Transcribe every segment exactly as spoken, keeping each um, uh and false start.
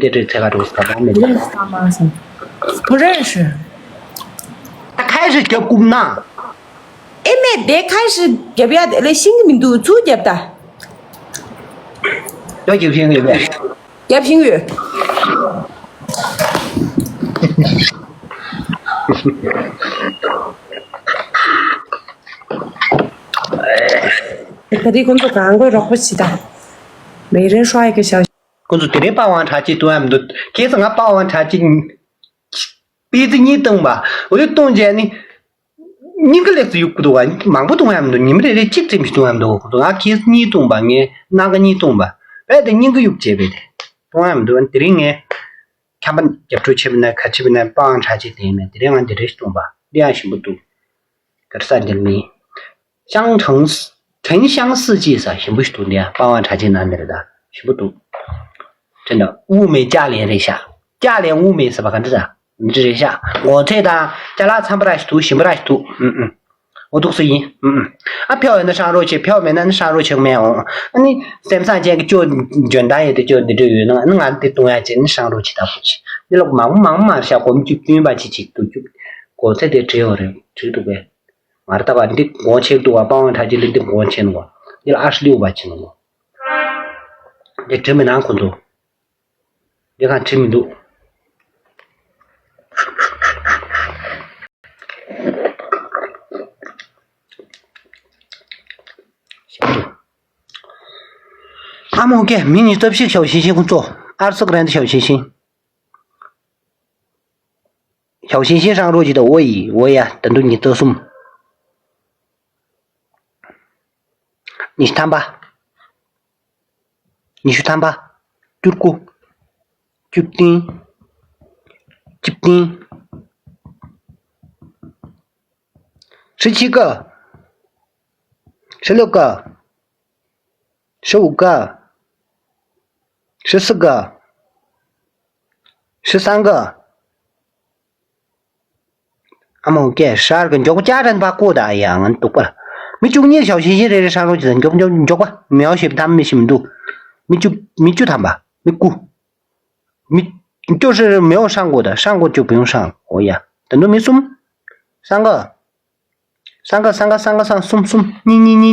དེ་འདྲའི་ཚད་ཁ་འགྲོ་ས་མ་མེད།不认识他吗？不认识。他开始叫姑娘。 ཨེ་མེད། དེ་ཁ་ཤས་རྒྱབ་ཡ་དེ་ལས་ཤེས་ཀྱི་མི་འདུག་ཚུར་རྒྱབ་ད། ཡོད། རྒྱབ་ཤེས་ཀྱི་ཡོད་པས། རྒྱབ་ཤེས་ཀྱི་ཡོད། ད་རེས་ཁོང་ཚོ་གང་དགོས་རོགས་པ་བྱེད་ད།每人刷一个小 ཁོང་ཚོ་དེ་རིང་པ་ཝང་གྲ་ཅིག་བཏུང་ཡ་མི་འདུག་ཁྱེད་ཚོ་ང་པ་ཝང་གྲ་ཅིག་པི་ཙི་གཉིས་བཏུང་བ། འོ་དེ་བཏུང་རྗེས་ནི། སྙིང་གི་ལེགས་སུ་གཡུག་གི་འདུག་བ། མང་པོ་བཏུང་ཡ་མི་འདུག་ཉི་མ་རེ་རེ་གཅིག་ཙམ་ཞིག་བཏུང་ཡ་མི་འདུག་ཁོང་ཚོ་ང་ཁྱེད་གཉིས་བཏུང་བ། ངས་སྣ་ཁ་གཉིས་བཏུང་བ། བས་དེ་སྙིང་གི་གཡུག་བྱས་པས་དེ། བཏུང་ཡ་མི་འདུག་དེ་རིང་ངས་ཁྱམས་པ་རྒྱབ་འཕྲུལ་ཆེ་བ་ན་ག་ཆེ་བ་ན་པ་ཝང་གྲ་ཅིག་དེ་ཡིན་མེད། དེ་རིང་ང་འདི་རེ་ཞིག་བཏུང་བ། འདི་ཡང་ཞིམ་པོ་འདུག་གར་ས་འདིར་མིན། 香城四- 沉香四季 ཟེར་ཞིམ་པོ་ཞིག་འདུག་འདི་ཡང་པ་ཝང་གྲ་ཅིག་ནང་འདིར་ད་ཞིམ་པོ་འདུག་དྲན་དང་དབུ་མའི་ལྕགས་ལན་རེད་ཤག་ལྕགས་ལན་དབུ་མའི་ཟེར་བ་ག་འདྲ་ཟ། འདི་རེད་ཤག་མགོ་ཚད་དང་ཅ་ལག་འཚམ་པ་ར་ཞིག་འདུག་ཞིམ་པ་ར་ཞིག་འདུག་ཨུ་ཨུ། འོ་འདུག་སེ་ཡིན། ཨུ་ཨུ། ཨ་ཕེའོ་ཡོད་ན་ཧྲང་རོ་ཆེ། ཕེའོ་མེད་ན་ནི་ཧྲང་རོ་ཆེ་མེད་འོང་། ཨ་ནི་སེམས་བཟང་ཅན་གྱི་ཅོ་འཇོན་ཐང་ཡོད་དེ་ཅོ་འདི་འདྲ་ཡོད་ན་ཨ་ནི་ང་འདི་བཏུང་ཡ་ཅེ་ནི་ཧྲང་རོ་ཆེ་ད་ཕུ་ཆེ། འདི་ལོག་མང་པོ་མང་པོ་མ་རེད་ཤག་སྒོར་མོ་བཅུ་བདུན་པ་ཅིག་ཅིག་འདུག་རྒྱུ། མགོ་ཚད་དེ་བྲིས་ཡོད་རེད། བྲིས་འདུག་པས། ང་ར་ལྟ་བ་འདི་གོང་ཆེ་འདུག་བ། པ་ཝང་གྲ་ཅིག་ལི་འདི་གོང་ཆེ་ནོ། འདི་ལ་ཨ་ཧྲི་ལིའུ་བ་ཆེ་ནོ། འདི་བྲིས་མི་ནང་ཁོ་ཚོ། འདི་གང་བྲིས་མི་འདུག་ཨ་མོ་ཀེ་མི་ཉིས་སྟོབས་ཤིག་ཞའོ་ཤིང་ཤིང་ཁོ་ཚོ། ཨར་སོག་རན་ཏི་ཞའོ་ཤིང་ཤིང་། 小行星上路记得我已我呀，等到你得送。你是他吧？你是他吧？turku chiptin chiptin 十七个，十六个，十五个，十四个，十三个。ཨ་མ་ཀེ་ཧྲ་གི་མགྱོགས་པོ་ཅ་ཧྲན་པ་ཀོ་ད་ཡ་ང་འདུག་པ། མི་བཅུ་གཉིས་ཞའོ་ཤིང་ཤིང་རེ་རེ་ཧྲང་རོ་ཅི་ད་མགྱོགས་མགྱོགས་མགྱོགས་པ་མེའོ་ཞེས་པ་ད་མི་ཤི་མི་འདུག་མི་བཅུ་མི་བཅུ་ཐམ་པ་མི་དགུ། མི་ཅོ་ཧྲི་མེའོ་ཧྲང་གོ་ད་ཧྲང་གོ་ཅོ་བེའོ་ཧྲང་ཨོ་ཡ། ད་འདུག་མི་གསུམ། སང་ག་སང་ག་སང་ག་སང་ག་སང་གསུམ་གསུམ། གཉིས་གཉིས་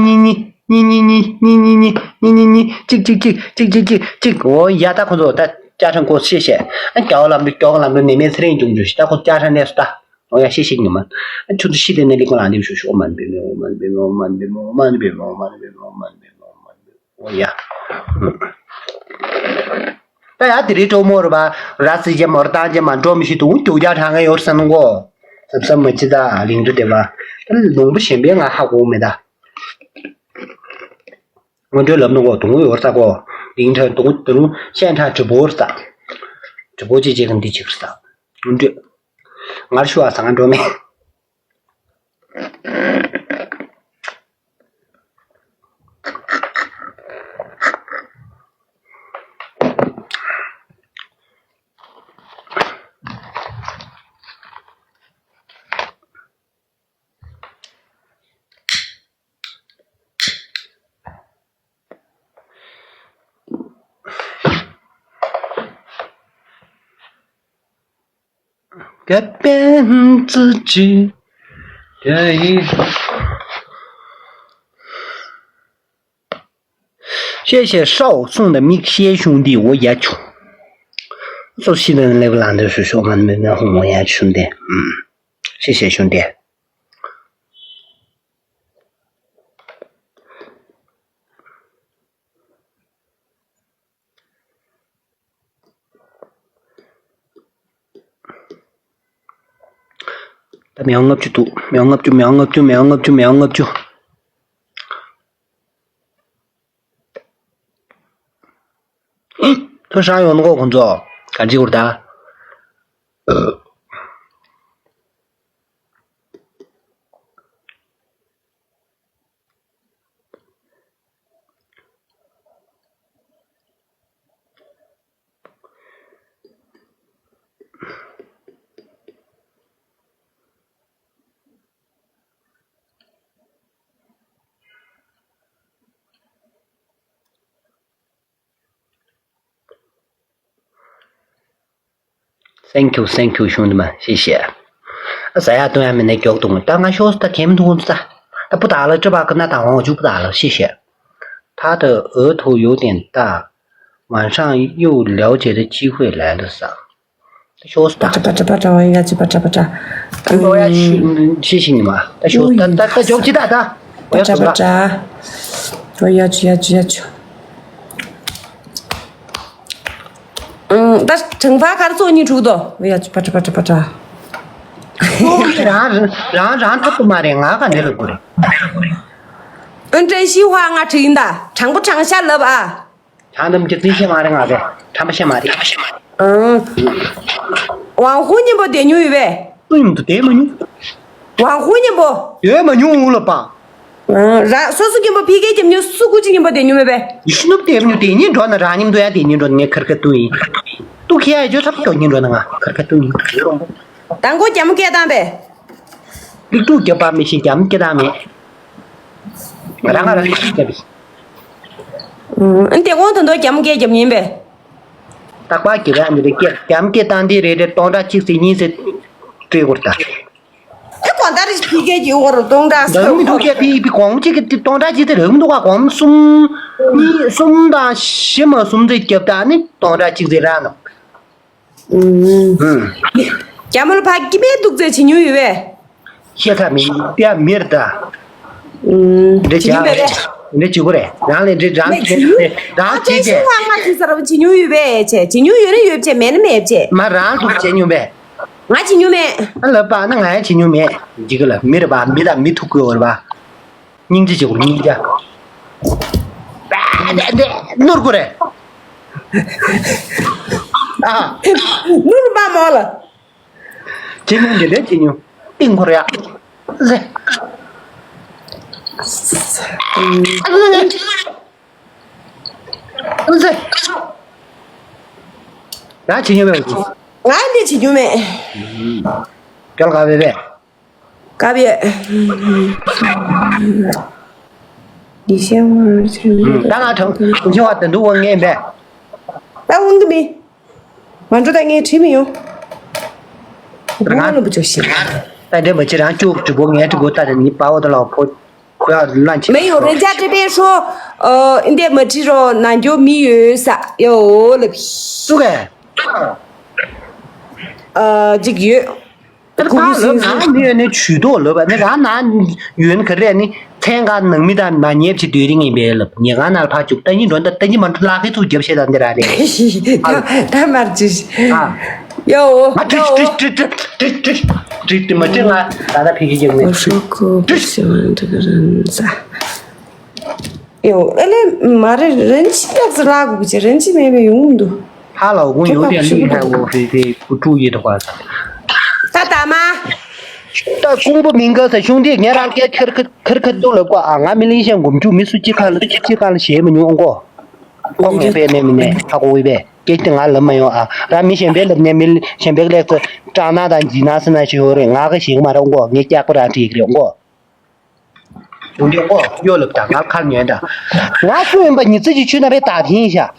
གཉིས་གཉིས་གཉིས། གཅིག་གཅིག་གཅིག་གཅིག་གཅིག་གཅིག་གཅིག་གཅིག་གཅིག་ཨོ་ཡ། ད་ཁོ་ཚོ་ད་ཅ་ཧྲན་ཀོ་ཤེས་ཤེས། ཨ་རྒྱ་བ་ལམ་དུ་རྒྱ་བ་ལམ་དུ་ནས་མེད་ཚེ་རིང་འབྱུང་འགྱུར་ཞིག་ད་ཁོ་ཅ་ཧྲན་ནས་སུ་ད། ཨོ་ཡ་ཤེས་ཤེས་ཉི་མ། ཨ་ཆུ་ཚོད་ཤི་དེ་ནས་ལི་ཀོ་ལང་དེ་ཤོ་ཤོ་མན་པེ་མེ་ཨོ་མན་པེ་མེ་ཨོ་མན་པེ་མེ་ཨོ་མན་པེ་མེ་ཨོ་མན་པེ་མེ་ཨོ་མན་པེ་མེ་ཨོ་མན་པེ་མེ་ཨོ་ཡ། ད་ཡ་དེ་རིང་གྲོགས་མོ་རུ་བ་ར་སི་ཅེ་མོར་ཏང་ཅེ་མ་འགྲོ་མི་ཤི་དུ་རྒྱུག་རྒྱག་གྲང་ངེ་ཡོར་སན་གོ། སབ་སབ་མ་ཅི་ད་ལིང་དུ་དེ་བ། ད་ལུང་པ་གཞན་པའི་ང་ཧ་གོ་མེད་ད། སྔོན་འགྲོའི་ལབ་ནོ་གོ་དུང་ཡོར་ས་གོ། ལིང་ཁྲ་དུང་དུང་ཤན་ཁྲ་གྲི་བོར་ས། གྲི་བོ་ཅི་ཅེ་གི་འདི་ཅིག་ས། སྔོན་འགྲོས། ངར་ཤུ་བ་ས་ང་འགྲོ་མེད།谢谢少送的米歇兄弟，我也穷。做西的那个懒得说说嘛，没那红我也穷的，嗯，谢谢兄弟。 ད་མེའོ་ལྔ་བཅུ་འདུག་མེའོ་ལྔ་བཅུ། མེའོ་ལྔ་བཅུ། མེའོ་ལྔ་བཅུ། མེའོ་ལྔ་བཅུ། ཐོ་ཧྲང་ཡོང་ནོ་ཁོང་ཚོ་ག་ཅི་གུར་ད། Thank you, thank you, 兄弟们，谢谢。ཟ་ཡག་འཐུང་ཡག་མེད་ནའི་མགྱོགས་འཐུང་། ད་ང་ཤོག་ད་གད་མོ་འཐུང་ད། ད་不打了，这把跟他打完我就不打了，谢谢。他的额头有点大，晚上又了解的机会来了啥？ ཤོག་ད། 巴扎巴扎巴扎，我要去巴扎巴扎。我要去，谢谢你们。ད་ཤོག་ད་ད་ད་མགྱོགས་ཅིག་ད་ད། 我要走了。巴扎巴扎，我要去要去要去。嗯，但是惩罚卡的作业出的，我要去巴扎巴扎巴扎。 རང་རང་རང་ཐབས་མ་རེད། ང་ག་འདི་ལ་དགོས་རེད། 嗯，真心话，我真的，长不长下来吧？ ཁྱང་དམ་གྱི་རྩིས་ཤེས་མ་རེད། ང་ཚོ་ཁྲམ་པ་ཤེས་མ་རེད། ཨང་། ཝང་ཧུ་མཉམ་པོ་བསྡད་མྱོང་ཡོད་པས། སུ་མཉམ་དུ་བསྡད་མ་མྱོང་། ཝང་ཧུ་མཉམ་པོ། ཡོད་མ་མྱོང་ལ་པ། ཨང་། ར་སོ་སོ་མཉམ་པོ་ཕི་གེ་རྒྱབ་མྱོང་། སུ་ཀུ་ཅི་མཉམ་པོ་བསྡད་མྱོང་མེད་པས། ཡིན་ནུབ་བསྡད་མ་མྱོང་། བསྡད་ཉིན་འགྲོ་ན་རང་མཉམ་དུ་ཡང་བསྡད་ཉིན་འགྲོ་ན་ངས་ཁར་ཁ་ཏུ་ཡིན། ཏུ་ཁྱེད་ཡ་ཇོ་ཚབ་ཏོ་ཉིན་འགྲོ་ན་ང་ཁར་ཁ་ཏུ་ཡིན། དང་གོ་རྒྱ་མོ་སྐད་བཏང་པས། ལིག་ཏུ་རྒྱབ་པ་མི་ཤེས། རྒྱ་མོ་སྐད་བཏང་མེད། ང་རང་ང་རང་ཤེས་རྒྱབ་པས། ཨ་དེ་དགོང་དོན་དུ་རྒྱ་མོ་སྐད་རྒྱབ་ཉན་པས། རྟག་པར་གྱི་ར་འདི་རེ་སྐད་རྒྱ་མོ་སྐད་བཏང་དེ་རེ་རེ་སྟོང་ཕྲག་གཅིག་ཟེར་གཉིས་ཟེར་སྤྲད་དགོས་ད། ཨེ་གོང་ལྟར་ཕི་སྐད་ཀྱི་འོག་རུ་སྟོང་ཕྲག་རང་མི་འདུག་སྐད་ཕི་ཕི་གོང་གཅིག་གི་སྟོང་ཕྲག་གཅིག་དེ་རང་མི་འདུག་ག་གོང་གསུམ་གཉིས་གསུམ་དང་བཞི་མ་གསུམ་ཚེ་རྒྱབ་ད་ནི་སྟོང་ཕྲག་གཅིག་ཟེར་ར་ནོ། ཨུམ། རྒྱ་མོ་ལ་ཕ་སྐྱིད་པའི་འདུག་ཚེ་བྱེད་མྱོང་ཡོད་པས། ཤེས་ཐབས་མེད་ཡ་མིར་ད། ཨུམ། འདྲི་བྱེད་མྱོང་མེད་པས། འདྲི་བྱེད་དགོས་རེད། རང་ལས་འདྲི་རང་མེད་བྱེད་རང་བྱེད་ཅེས། ཨ་ཅེ་ཤིང་ཧྭ་ང་ཅི་ཟེར་བ་བྱེད་མྱོང་ཡོད་པས་ཅེ། བྱེད་མྱོང་ཡོད་རེད་ཡོད་ཅེ། མེད་ན་མེད་ཅེ། མ་རང་ཐུག་བྱེད་མྱོང་པས། ང་བྱེད་མྱོང་མེད། ཨ་ལབ་པ་ན་ང་ཡང་བྱེད་མྱོང་མེད། འཇིག་གི་ལ་མི་རེད་པ། མི་དང་མི་ཐུག་དགོས་རེད་པ། སྙིང་རྗེ་བྱེད་དགོས་སྙིང་རྗེ། ནོར་དགོས་རེད། ཨ། ནོར་མ་མོ་ལ། ཁྱེད་ཉུང་འདི་ལས་ཁྱེད་ཉུང་ཏིང་འཁོར་ཡག་ཟེ། ཟེ། ཡང་བྱེད་ཉུང་མེད། ང་འདི་བྱེད་ཉུང་མེད། སྐལ་ག་བེ་བེ། ག་བེ། འདི་ཤེས་བ་ཆེན་པོ། ད་ང་དྲང་དུ་ཤེས་བ་དེ་འདུག་དབང་ངེས་མེད། ད་དབང་གི་མེད། མ་འགྲོ་ད་ངས་བྲིས་མི་ཡོང་། ང་ལ་བུ་ཅོ་ཤི། ད་འདྲེ་མ་ཅི་རང་ཅུག་གྲི་པོ་ངས་གྲི་པོ་ད་རེ་ནི་པའོ་ད་ལ་ཕོ་ཁོ་ཡ་ལན་ཆེ། 没有，人家这边说，呃，你得没吃肉，那就没有啥，有了。 སུ་གས། 呃，这个有。 ད་ལྟ་ལབ་ན་མི་ཡོད་ནས་ཇུས་གཏོགས་ལབ་པ་ནི་རང་ན་ཡོད་ནི་ག་རེ་ནི་མཚན་གང་ནང་མི་དང་མ་ཉེས་ཆེ་སྡོད་རིང་ཡིན་པའི་ལབ། ཉེ་གང་ན་ལ་ཕར་བཅུག་ད་ཡིན་འགྲོ་ད་ད་ཡིན་མ་འགྲོ་ལག་ཁའི་ཚུགས་རྒྱབ་བཤད་དང་འདི་ར་རེད། ད་མར་ཅི། ཨ། ཡོ། ཨ་ཏྲིག་ཏྲིག་ཏྲིག་ཏྲིག་ཏྲིག་ཏྲིག་ཏྲིག་ཏྲིག་ཏྲིག་མ་ཅི་ང་ད་ད་ཕི་གི་ཅིག་མེད། ཡོ། ཨ་ལེ་མ་རེད། རིན་ཆེན་ལགས་སུ་ལག་དགུ་བྱེད་རིན་ཆེན་མེད་པའི་ཡོང་མི་འདུག་ཧ་ལ་དགུང་ཡོད་དེ་ལུས་ཧ་འོ་དེ་དེ་ཀུ་ཀྲུ་ཡེ་ཐོག་པ། ད་ད་མ། ད་ཀོང་པོ་མིང་ག་ས་གཞུང་དེ་ངས་རང་སྐད་ཁེར་ཁེར་ཁེར་ཁེར་འདུག་ལབ་གོ་ཨ། ང་མི་ལིང་ཤན་སྒོམ་ཆུ་མི་སུ་གཅིག་ཁ་ལ་གཅིག་ཁ་ལ་ཞེས་མི་ཉུང་ཨོང་གོ། ཁོ་ངས་པས་ནས་མི་ནས་ཧ་གོ་བི་བས་སྐད་དེ་ང་ལབ་མ་ཡོང་ཨ། རང་མི་གཞན་པའི་ལབ་ནས་མི་གཞན་པའི་ལས་ཚོ་སྐྲག་སྣང་དང་འཇིགས་སྣང་སེམས་ནང་ཞིག་ཡོད་རེད། ང་ག་ཞིག་མ་རེད་ཨོང་གོ། ངས་སྐྱག་པ་རང་བྲིས་ཡིག་རེད་ཨོང་གོ། གཞུང་འབྲེལ་ཨོ་གཡོ་ལབ་དང་ང་ཁར་ཉོན་དང་། ང་སུ་ཡིན་པ་ཉི་ཚེ་གི་ཆུ་ན་པའི་དག་ཐེན་ཤ།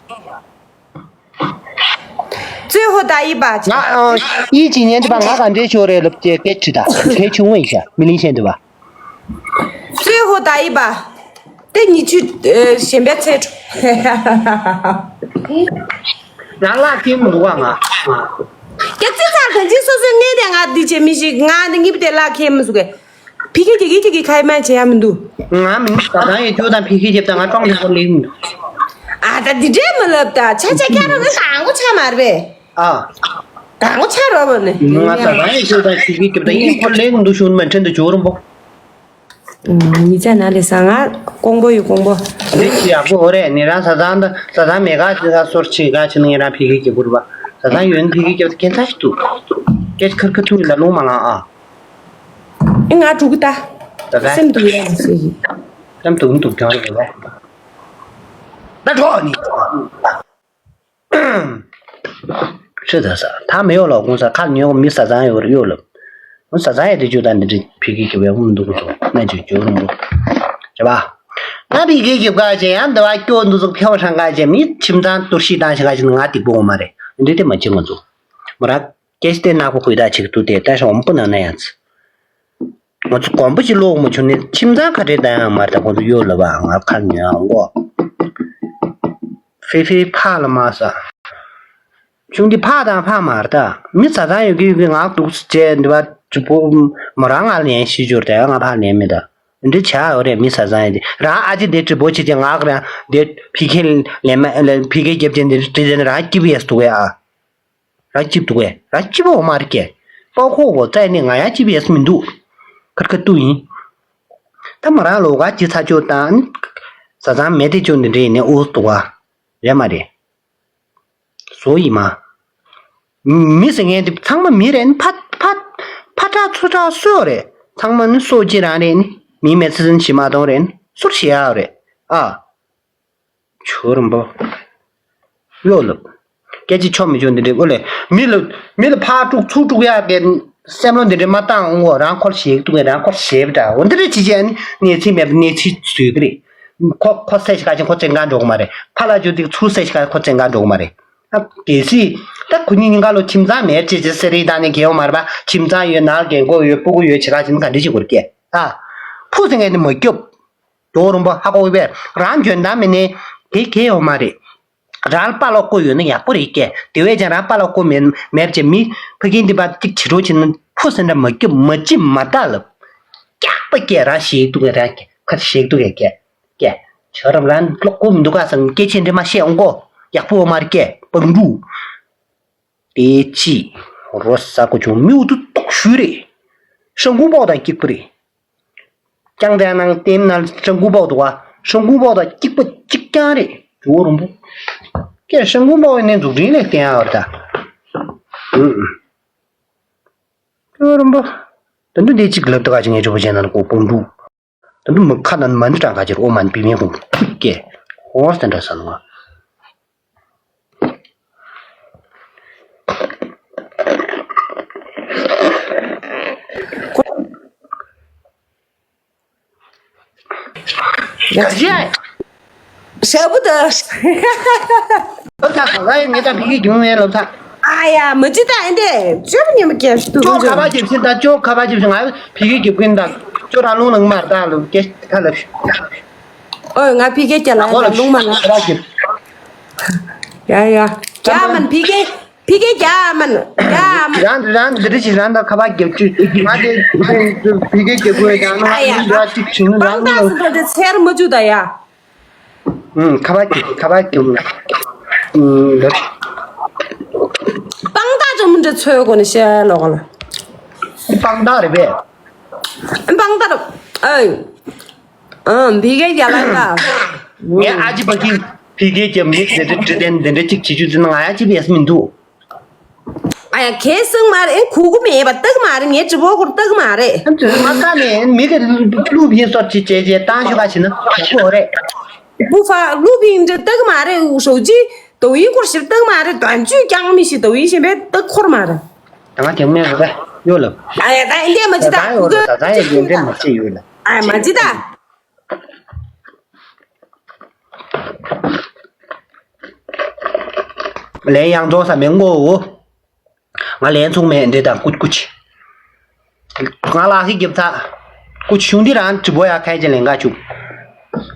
最后答一把。 ང་ཨ་ཡིད་ཀྱི་ཉན་དུ་པ་ང་ག་འདྲའི་ཤོར་རེད་ལབ་ཀྱི་སྐད་ཁྲི་དང་གལ་ཆུང་ངུ་ཡིན་ཤ་མི་ལིང་ཤན་དུ་པ། 最后答一把。དེ་ཉི་ཆུ་གཞན་པའི་ཚེ་འགྲོ། ང་ལག་ཁྱེར་མི་འདུག་བ་ང་། ཀྱ་ཙི་ཙར་གང་ཅི་སོ་སོའི་ངས་དེ་ང་འདི་བྱེད་མི་ཞིག་ང་འདི་གཉིས་པོ་དེ་ལག་ཁྱེར་མི་འདུག་གས། ཕི་ཁེ་ཁེ་ཁེ་ཁེ་ཁེ་ཁ་ཡི་མ་བྱེད་ཡ་མི་འདུག་ང་མི་ནི་ད་ད་ཡོད་ཁྱོད་དང་ཕི་ཁེ་ཁེ་ད་ང་ཀྲོང་ལེ་ཀོ་ལེ་མི་འདུག་ཨ་ད་འདི་འདྲས་མི་ལབ་ད་ཆ་ཆ་ཁྱ་རོ་ནི་དང་གོ་ཆ་མ་རེད་པས། ཨ། དང་གོ་ཆ་རོ་བ་ནི། ང་ད་ད་ཡོད་ཁྱོད་དང་ཕི་ཁེ་ཁེ་ད་ཡིན་ཁོ་ལེ་མི་འདུག་ཤུན་མ་ཁྲེན་དུ་ཇོ་རུམ་པོ། ཉི་ཚེ་ན་ལེ་ས་ང་ཀོང་པོ་ཡོད་ཀོང་པོ། འདི་ཅི་ཡག་པོ་འོ་རེད་ནི་རང་ས་ཚང་ད་ས་ཚང་མེད་ག་ཅི་ག་སོར་ཆི་ག་ཅི་ནི་ང་རང་ཕི་ཁེ་ཁེ་བུར་བ་ས་ཚང་ཡོད་ནི་ཕི་ཁེ་ཁེ་ཁེ་ཚ་ཞིག་འདུག་སྐད་ཁར་ཁ་ཐུག་ལ་ལུང་མ་ལང་ཨ། ཨེ་ང་དྲུག་གི་ད། ད་ད། སེམས་སྡུག་ཡ་ཟེར་གི། སེམས་སྡུག་སྡུག་ཀྱང་རེད་ལ། ད་འགྲོ་ནི། ཁྲི་ད་ས་ཐ་མི་ཡོང་ལ་གུང་ས་ཁ་ཉོ་མི་ས་ཚང་ཡོད་རེད་ཡོད་ལ། གུང་ས་ཚང་ཡོད་དེ་ཇུ་ད་འདི་འདྲི་ཕི་གི་གི་བའི་གུང་འདུག་གི་ཚོ་ན་ཇུ་ཇུ་རུང་རུ། རེད་པ། ད་ཕི་གི་གི་བཀའ་ཅན་ཡང་འདི་བ་སྐྱོ་འདུག་ཚོ་ཕེའོ་ཧྲང་ཀ་ཅན་མི་ཁྱིམ་ཚང་གཏོར་ཤི་བཏང་ཤི་ཀ་ཅན་ང་སྡིག་པོ་འོ་མ་རེད་འདི་དེ་མ་ཅི་ང་ཚོ་མ་ར། སྐད་ཆ་དེ་ནག་པོ་ཁུལ་དག་ཅིག་འདུག་སྟེ་ད་ཤོག་འོམ་པོ་ནང་ན་ཡང་ཚ། ང་ཚོ་གོམ་པ་ཅིག་ཀློག་མ་བྱུང་ནས་ཁྱིམ་ཚང་ཁ་བྲལ་བཏང་ཡང་མ་རེད། ད་ཁོང་ཚོ་གཡོ་ལ་བ་ང་ཁ་ཉོན་ཨང་གོ། ཧྥེ་ཧྥེ་ཕག་ལ་མ་ཟ། ཆུང་འདི་ཕག་དང་ཕག་མ་རེད་ད། མི་བཟའ་ཚང་ཡོད་ཀྱི་ཡོད་ཀྱི་ངག་འདུག་ཟེར་བྱས་འདི་བ་ཅུ་པོ་མོ་རང་ང་ལན་ཤི་འབྱོར་དེ་ང་ཕག་ལན་མི་ད། འདི་བྱ་ཡོད་རེད། མི་བཟའ་ཚང་ཡོད་དེ་རང་ཨ་ཅེ་དེ་གྲི་པོ་བྱེད་ཀྱི་ངག་རང་དེ་ཕི་ཁེ་ལན་མ་ཕི་ཁེ་རྒྱབ་ཅན་དེ་དྲི་ཟེར་ན་རང་སྐྱིད་པོ་ཡས་འདུག་གས་ཨ། རང་སྐྱིད་འདུག་གས། རང་སྐྱིད་པོ་མ་རེད་གས། པགས་ཁོག་གོ་བཙལ་ནས་ང་ཡང་སྐྱིད་པོ་ཡས་མི་འདུག་ཁར་ཁ་ཏུ་ཡིན། ད་མོ་རང་ལོ་ག་ཅི་ཚ་ཅོ་དང་། བཟའ་ཚང་མེད་དེ་ཅོ་འདི་འདྲ་ཡིན་ནས་ཨུ་འདུག་ག་རེད་མ་རེད། བཟོ་ཡིན་མ། མི་ཟེར་མཁན་དེ་ཚང་མ་མི་རེད་ནི་ཕ་ཕ་ཕ་དྲག་ཚུ་དྲག་སུ་ཡོད་རེད། ཚང་མ་ནི་སོ་གཅིག་རང་རེད་ནི། མི་མེད་ཚེ་ཚན་ཞིག་མ་གཏོང་རེད་ནི་སུར་ཞེ་ཡག་ཡོད་རེད་ཨ། ཇོ་རིན་པོ། གཡོ་ལབ། སྐད་ཆ་ཆོ་མི་ཆོ་འདི་འདྲའི་ཨོ་ལེ། མི་ལ་མི་ལ་ཕར་དཀྲུག་ཚུར་དཀྲུག་ཡག་གི་སེམས་བློ་འདི་འདྲའི་མ་བཏང་འོ། རང་ཁོར་ཞེ་གི་འདུག་གས། རང་ཁོར་ཞེ་བ་འདྲ་འོ། འདི་འདྲ་བྱེད་བྱས་ནི་གནས་ཚུལ་མེད་པ་གནས་ཚུལ་བཟོས་ཀྱི་རེད། ཁོ་ཁོ་སེ་ཞིག་ག་ཅིག་ཁོ་བཙན་གང་འགྲོ་གི་མ་རེད། ཕར་ལ་འཇུ་དེ་ཚུར་སེ་ཞིག་ག་ཁོ་བཙན་གང་འགྲོ་གི་མ་རེད། ཨ་གལ་སྲིད་ད་ཁོ་གཉིས་གཉིས་ཀ་ལོ་ཁྱིམ་ཚང་མེད་ཅེས་ཅེས་ཟེར་རེད། ད་ནི་རྒན་འོ་མ་རེད་པ། ཁྱིམ་ཚང་ཡོད་ནང་རྒན་གོག་ཡོད་སྤུ་གུ་ཡོད་བྱེད་ག་ཅིག་ནི་ག་འདྲ་བྱེད་དགོས་རེད་སྐད་ཨ། ཕུ་ཟེར་མཁན་དེ་མ་སྐྱོབ། ཇོ་རིན་པོ་ཧ་གོ་བས་རང་འཇོན་ཐང་མེད་ནས་དེ་གལ་ཡོད་མ་རེད། རང་ལ་པ་ལོག་བསྐོ་ཡོད་ན་ཡག་པོ་རེད་སྐད། དེ་བས་ཀྱང་རང་པ་ལོག་བསྐོ་མེད་མེད་ཅེ་མི་ཕ་གིན་འདི་པ་གཅིག་བྱེད་རོགས་བྱེད་ན་ཕུ་སེ་འདྲ་མ་སྐྱོབ་མ་ཅི་མ་ལྟ་ལབ། སྐྱག་པ་སྐད་རང་ཞིག་འདུག་གས། རང་སྐད་ཁ་ཞིག་འདུག་གས་སྐད་སྐད། ཇོ་རིན་པོ་རང་ལོག་བསྐོ་མི་འདུག་ག་བསམ་སྐད་ཆེན་འདྲེ་མ་བཤད་འོང་གོ། ཡག་པོ་མ་རེད་སྐད་པང་འབྲུག་དེ་ཅི་རོ་ས་ཀོ་ཆུང་མིའུ་ཏུ་ཏོག་ཞུ་རེད། ཤང་ཀུང་པའོ་དང་སྐྱིད་པོ་རེད། ཀྱང་དེ་ནང་ལྟེམ་ན་ཤང་ཀུང་པའོ་འདུག་ག་ཤང་ཀུང་པའོ་དང་སྐྱིད་པོ་གཅིག་རྐྱང་རེད། ཇོ་རིན་པོ། ཀྱེ་ཤང་ཀུང་པའོ་ནས་འཛུགས་སྐྲུན་ལས་བསྟན་ཡག་རེད་ད། ཨུ་ཨུ། ཇོ་རིན་པོ། ད་འདི་འདི་གཅིག་ལབ་ད་ག་ཅིག་ངས་ཇོ་བོ་ཅན་ནང་ལ་ཀོ་པང་འབྲུག་ད་འདི་མི་ཁ་ནང་མ་འདི་གྲངས་ཀ་ཅིག་ཨོ་མ་འདི་བི་མེ་ཁུང་ཐུག་སྐད། ཧོར་སྟན་འདྲ་ས་ནོ། ཡ་ཞེ། ཞབས་པུ་ད། ལོ་ཚ་ག་ག་ཡི་ངེད་ད་ཕི་གི་རྒྱུང་ཡན་ལོ་ཚ། ཨ་ཡ་མ་ཅི་ད་ཨེ་འདྲས་ཅོབ་ཉི་མ་སྐྱེ་ཤི་དུ་ཅོ་ཁ་པ་ཇེབ་སི་ད་ཅོ་ཁ་པ་ཇེབ་སི་ང་ཕི་གི་རྒྱབ་ཀུན་ད་ཅོ་ར་ལུང་ལང་མར་ད་ལུ་སྐྱེ་ཁ་ལབ་ཤི། ཨོ་ང་ཕི་གི་སྐྱེ་ལ་ལུང་མ་ལ། ཁ་པ་ཇེབ། ཡ་ཡ། ཡ་མན་ཕི་གི། ཕི་གེ་རྒྱ་མན། རྒྱ་མན། རང་རང་འདི་འདྲ་ཞིག་རང་དང་ཁ་པར་རྒྱབ་ཅུ་ང་དེ་ཕི་གེ་རྒྱབ་དགོས་ཀྱང་ན་ཨ་ཡ། ང་འདི་འདྲ་གཅིག་བྱུང་ན་རང་པང་ཏག་སུ་འདྲ་དེ་ཚེར་མ་བཅུ་ད་ཡ། ཨུམ་ཁ་པར་རྒྱབ་ཁ་པར་རྒྱབ། ཨུམ་ལབ། པང་ཏག་ཅོ་མི་འདྲ་ཚོད་གོ་ནི་ཤེས་ལོག་ལ། པང་ཏག་རེད་པས། པང་ཏག་རེད། ཨེ། ཨང་། ཕི་གེ་རྒྱ་ལ་ཡ། ངས་ཨ་ཅི་པ་ཀིན་ཕི་གེ་རྒྱབ་མི་དེ་འདྲ་འདྲི་དེ་འདི་འདྲ་གཅིག་བྱེད་རྒྱུ་ཟེར་ན་ང་ཡ་ཅི་པ་ཡས་མི་འདུག་ཨ་ཡ་ཁེ་སང་མ་རེད། གུ་གུ་མེད་པ་སྟག་མ་རེད། ངའི་དྲི་བ་ཁོར་སྟག་མ་རེད། ཨ་ཙི་མ་ཀ་ནས་མི་ག་ལུ་ཕིན་སོར་ཅི་བྱས་བྱས་བཏང་ཞུ་ག་བྱེད་ན་ཁོ་རེད། བུ་ཧྥ་ལུ་ཕིན་འདྲ་སྟག་མ་རེད། ཞོག་ཅི་དོ་ཡིན་སྐོར་ཞིབ་སྟག་མ་རེད། དོན་ཅུས་རྐྱང་མི་ཤི་དོ་ཡིན་ཞེན་པའི་སྟག་ཁོར་མ་རེད། ད་ང་དེ་མེད་རེད་ད་ཡོད་ལབ། ཨ་ཡ་ད་ཨིན་དེ་མ་ཅི་ད་ད་ཡོད་ལབ། ད་ད་ཡོད་ལབ། འདི་འདྲ་མ་བྱེད་ཡོད་ལབ། ཨ་མ་ཅི་ད། ལན་ཡང་རྫོགས་ས་མེད་ངོ་བོ། ང་ལན་ཚུགས་མེད་འདྲེ་དང་ཀུ་ཅི་ཀུ་ཅི། ང་ལག་ཤི་རྒྱབ་ཚ། ཀུ་ཅི་ཤུང་འདི་རང་གྲི་བོ་ཡ་ཁའི་ཅི་ལེན་ག་བཅུག་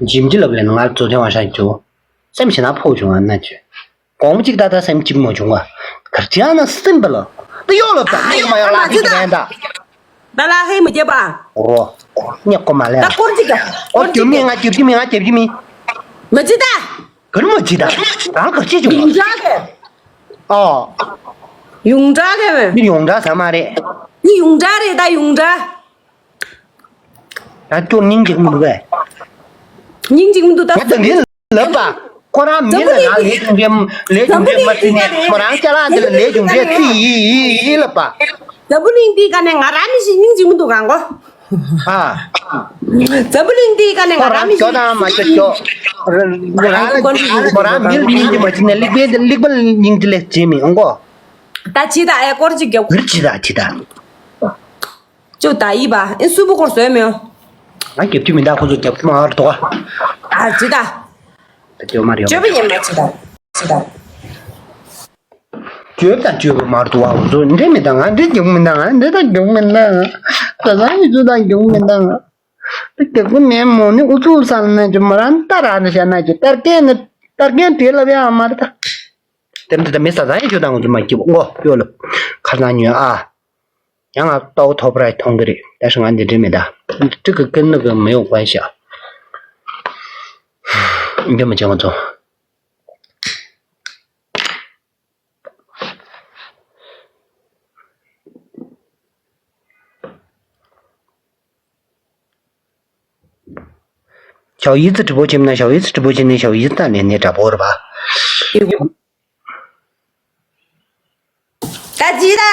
ཇིམ་ཅི་ལབ་ལེན་ང་རྫོ་ཐེ་བ་ཧྲ་ཅོ། སེམས་ཞེ་ན་ཕོག་བྱུང་ང་ན་ཅོ། གོང་མོ་གཅིག་ད་ལྟ་སེམས་གཅིག་མ་བྱུང་བ། གར་ཅི་ཡང་ན་སིམ་པ་ལ། ད་ཡོག་ལབ་ད་ཨ་ཡོག་མ་ཡོག་ལ་ཨ་ཅི་ད་ད། ད་ལ་ཧེ་མི་རྒྱབ་པ། རོ། ཉེ་ཀོ་མ་ལེ། ད་སྐོར་ཅིག་ག་ཨོ་རྒྱབ་མི་ང་རྒྱབ་ཀྱི་མི་ང་རྒྱབ་ཀྱི་མི། མ་ཅི་ད། གར་མ་ཅི་ད། རང་གར་ཅི་བྱུང་བ། ཡུང་གྲགས་གས། ཨོ། ཡུང་གྲགས་གས་མེ། མི་ཡུང་གྲགས་ས་མ་རེད། མི་ཡུང་གྲགས་རེད་ད་ཡུང་གྲགས། ད་ཁྱོད་སྙིང་རྗེ་མི་འདུག་གས། སྙིང་རྗེ་མི་འདུག་ད། ང་ད་ནི་ལབ་པ། ཁོ་རང་མི་ལ་རང་ལས་བྱུང་འདྲེ་ལས་བྱུང་འདྲེ་མ་བརྩི་ནས་ཁོ་རང་ཅ་ལག་འདི་ལ་ལས་བྱུང་འདྲེ་བརྩི་ཡི་ལབ་པ། འཛམ་བུ་གླིང་འདིའི་ཀ་ནས་ང་རང་མི་ཞིག་སྙིང་རྗེ་མི་འདུག་གང་གོ། ཨ། འཛམ་བུ་གླིང་འདིའི་ཀ་ནས་ང་ཁོ་རང་རང་མི་ཞིག་ཇོ་དང་མ་ཇོ་ཇོ། རང་ཁོ་རང་མི་ལ་སྙིང་རྗེ་མ་བྱེད་ནས་ལིག་པའི་ལིག་པ་ལ་སྙིང་རྗེ་ལས་བྱེད་མི་འོང་གོ། ད་ཅི་ད་ཨེ་སྐོར་ཅིག་རྒྱབ། གུར་ཅི་ད་ཅི་ད། ཅོ་ད་ཡིས་པ་ཨེ་སུ་བུ་སྐོར་བཟོས་མེད། ང་རྒྱབ་ཀྱི་མི་འདུག་ཁོ་ཚོ་རྒྱབ་ཀྱི་མ་རེད་དོ། ཨ་ཅི་ད། ད་ཅོ་མ་རེད། ཅོ་བི་ཡེ་མ་ཅི་ད། ཅི་ད། བརྗོད་དང་བརྗོད་པ་མར་དུ་བ་འུ་ཚོ་འདྲེ་མི་འདང་ང་འདྲེ་རྒྱུག་མི་འདང་ང་འདྲེ་དང་རྒྱུག་མི་འདང་ང་། ད་ཚང་ཡི་ཚོ་དང་རྒྱུག་མི་འདང་ང་། ད་རྒྱུག་གི་མེད་མོ་ནི་ཨུ་ཚུགས་ས་ལ་ནས་ཀྱི་མོ་རང་ལྟ་ར་ནི་བྱ་ན་ཀྱི་ལྟར་སྐད་ནི་ལྟར་སྐད་དེ་ལབ་ཡ་མ་རེད་ད། དེ་འདྲ་ད་མི་ས་ཚང་ཡི་ཚོ་དང་འུ་ཚོ་མ་སྐྱིད་པོ་མགོ་གཡོ་ལ་ཁ་སང་ཉོན་ཨ། ཡང་ང་ལྟོ་ཐོབ་ར་མཐོང་གི་རེད་ད་ཤི་ང་འདི་འདྲེ་མེད་ད། འདི་ཀི་ཀི་ནི་གི་མི་ཡོང་པ་ཤ། འདི་མི་བྱེད་ང་ཚོ། ཞའོ་ཡི་ཙི་直播间ན་ཞའོ་ཡི་ཙི་直播间ནས་ཞའོ་ཡི་ཙི་ད་ལས་ནས་འདྲ་པོ་རེད་པ། ད་ཅི་ད།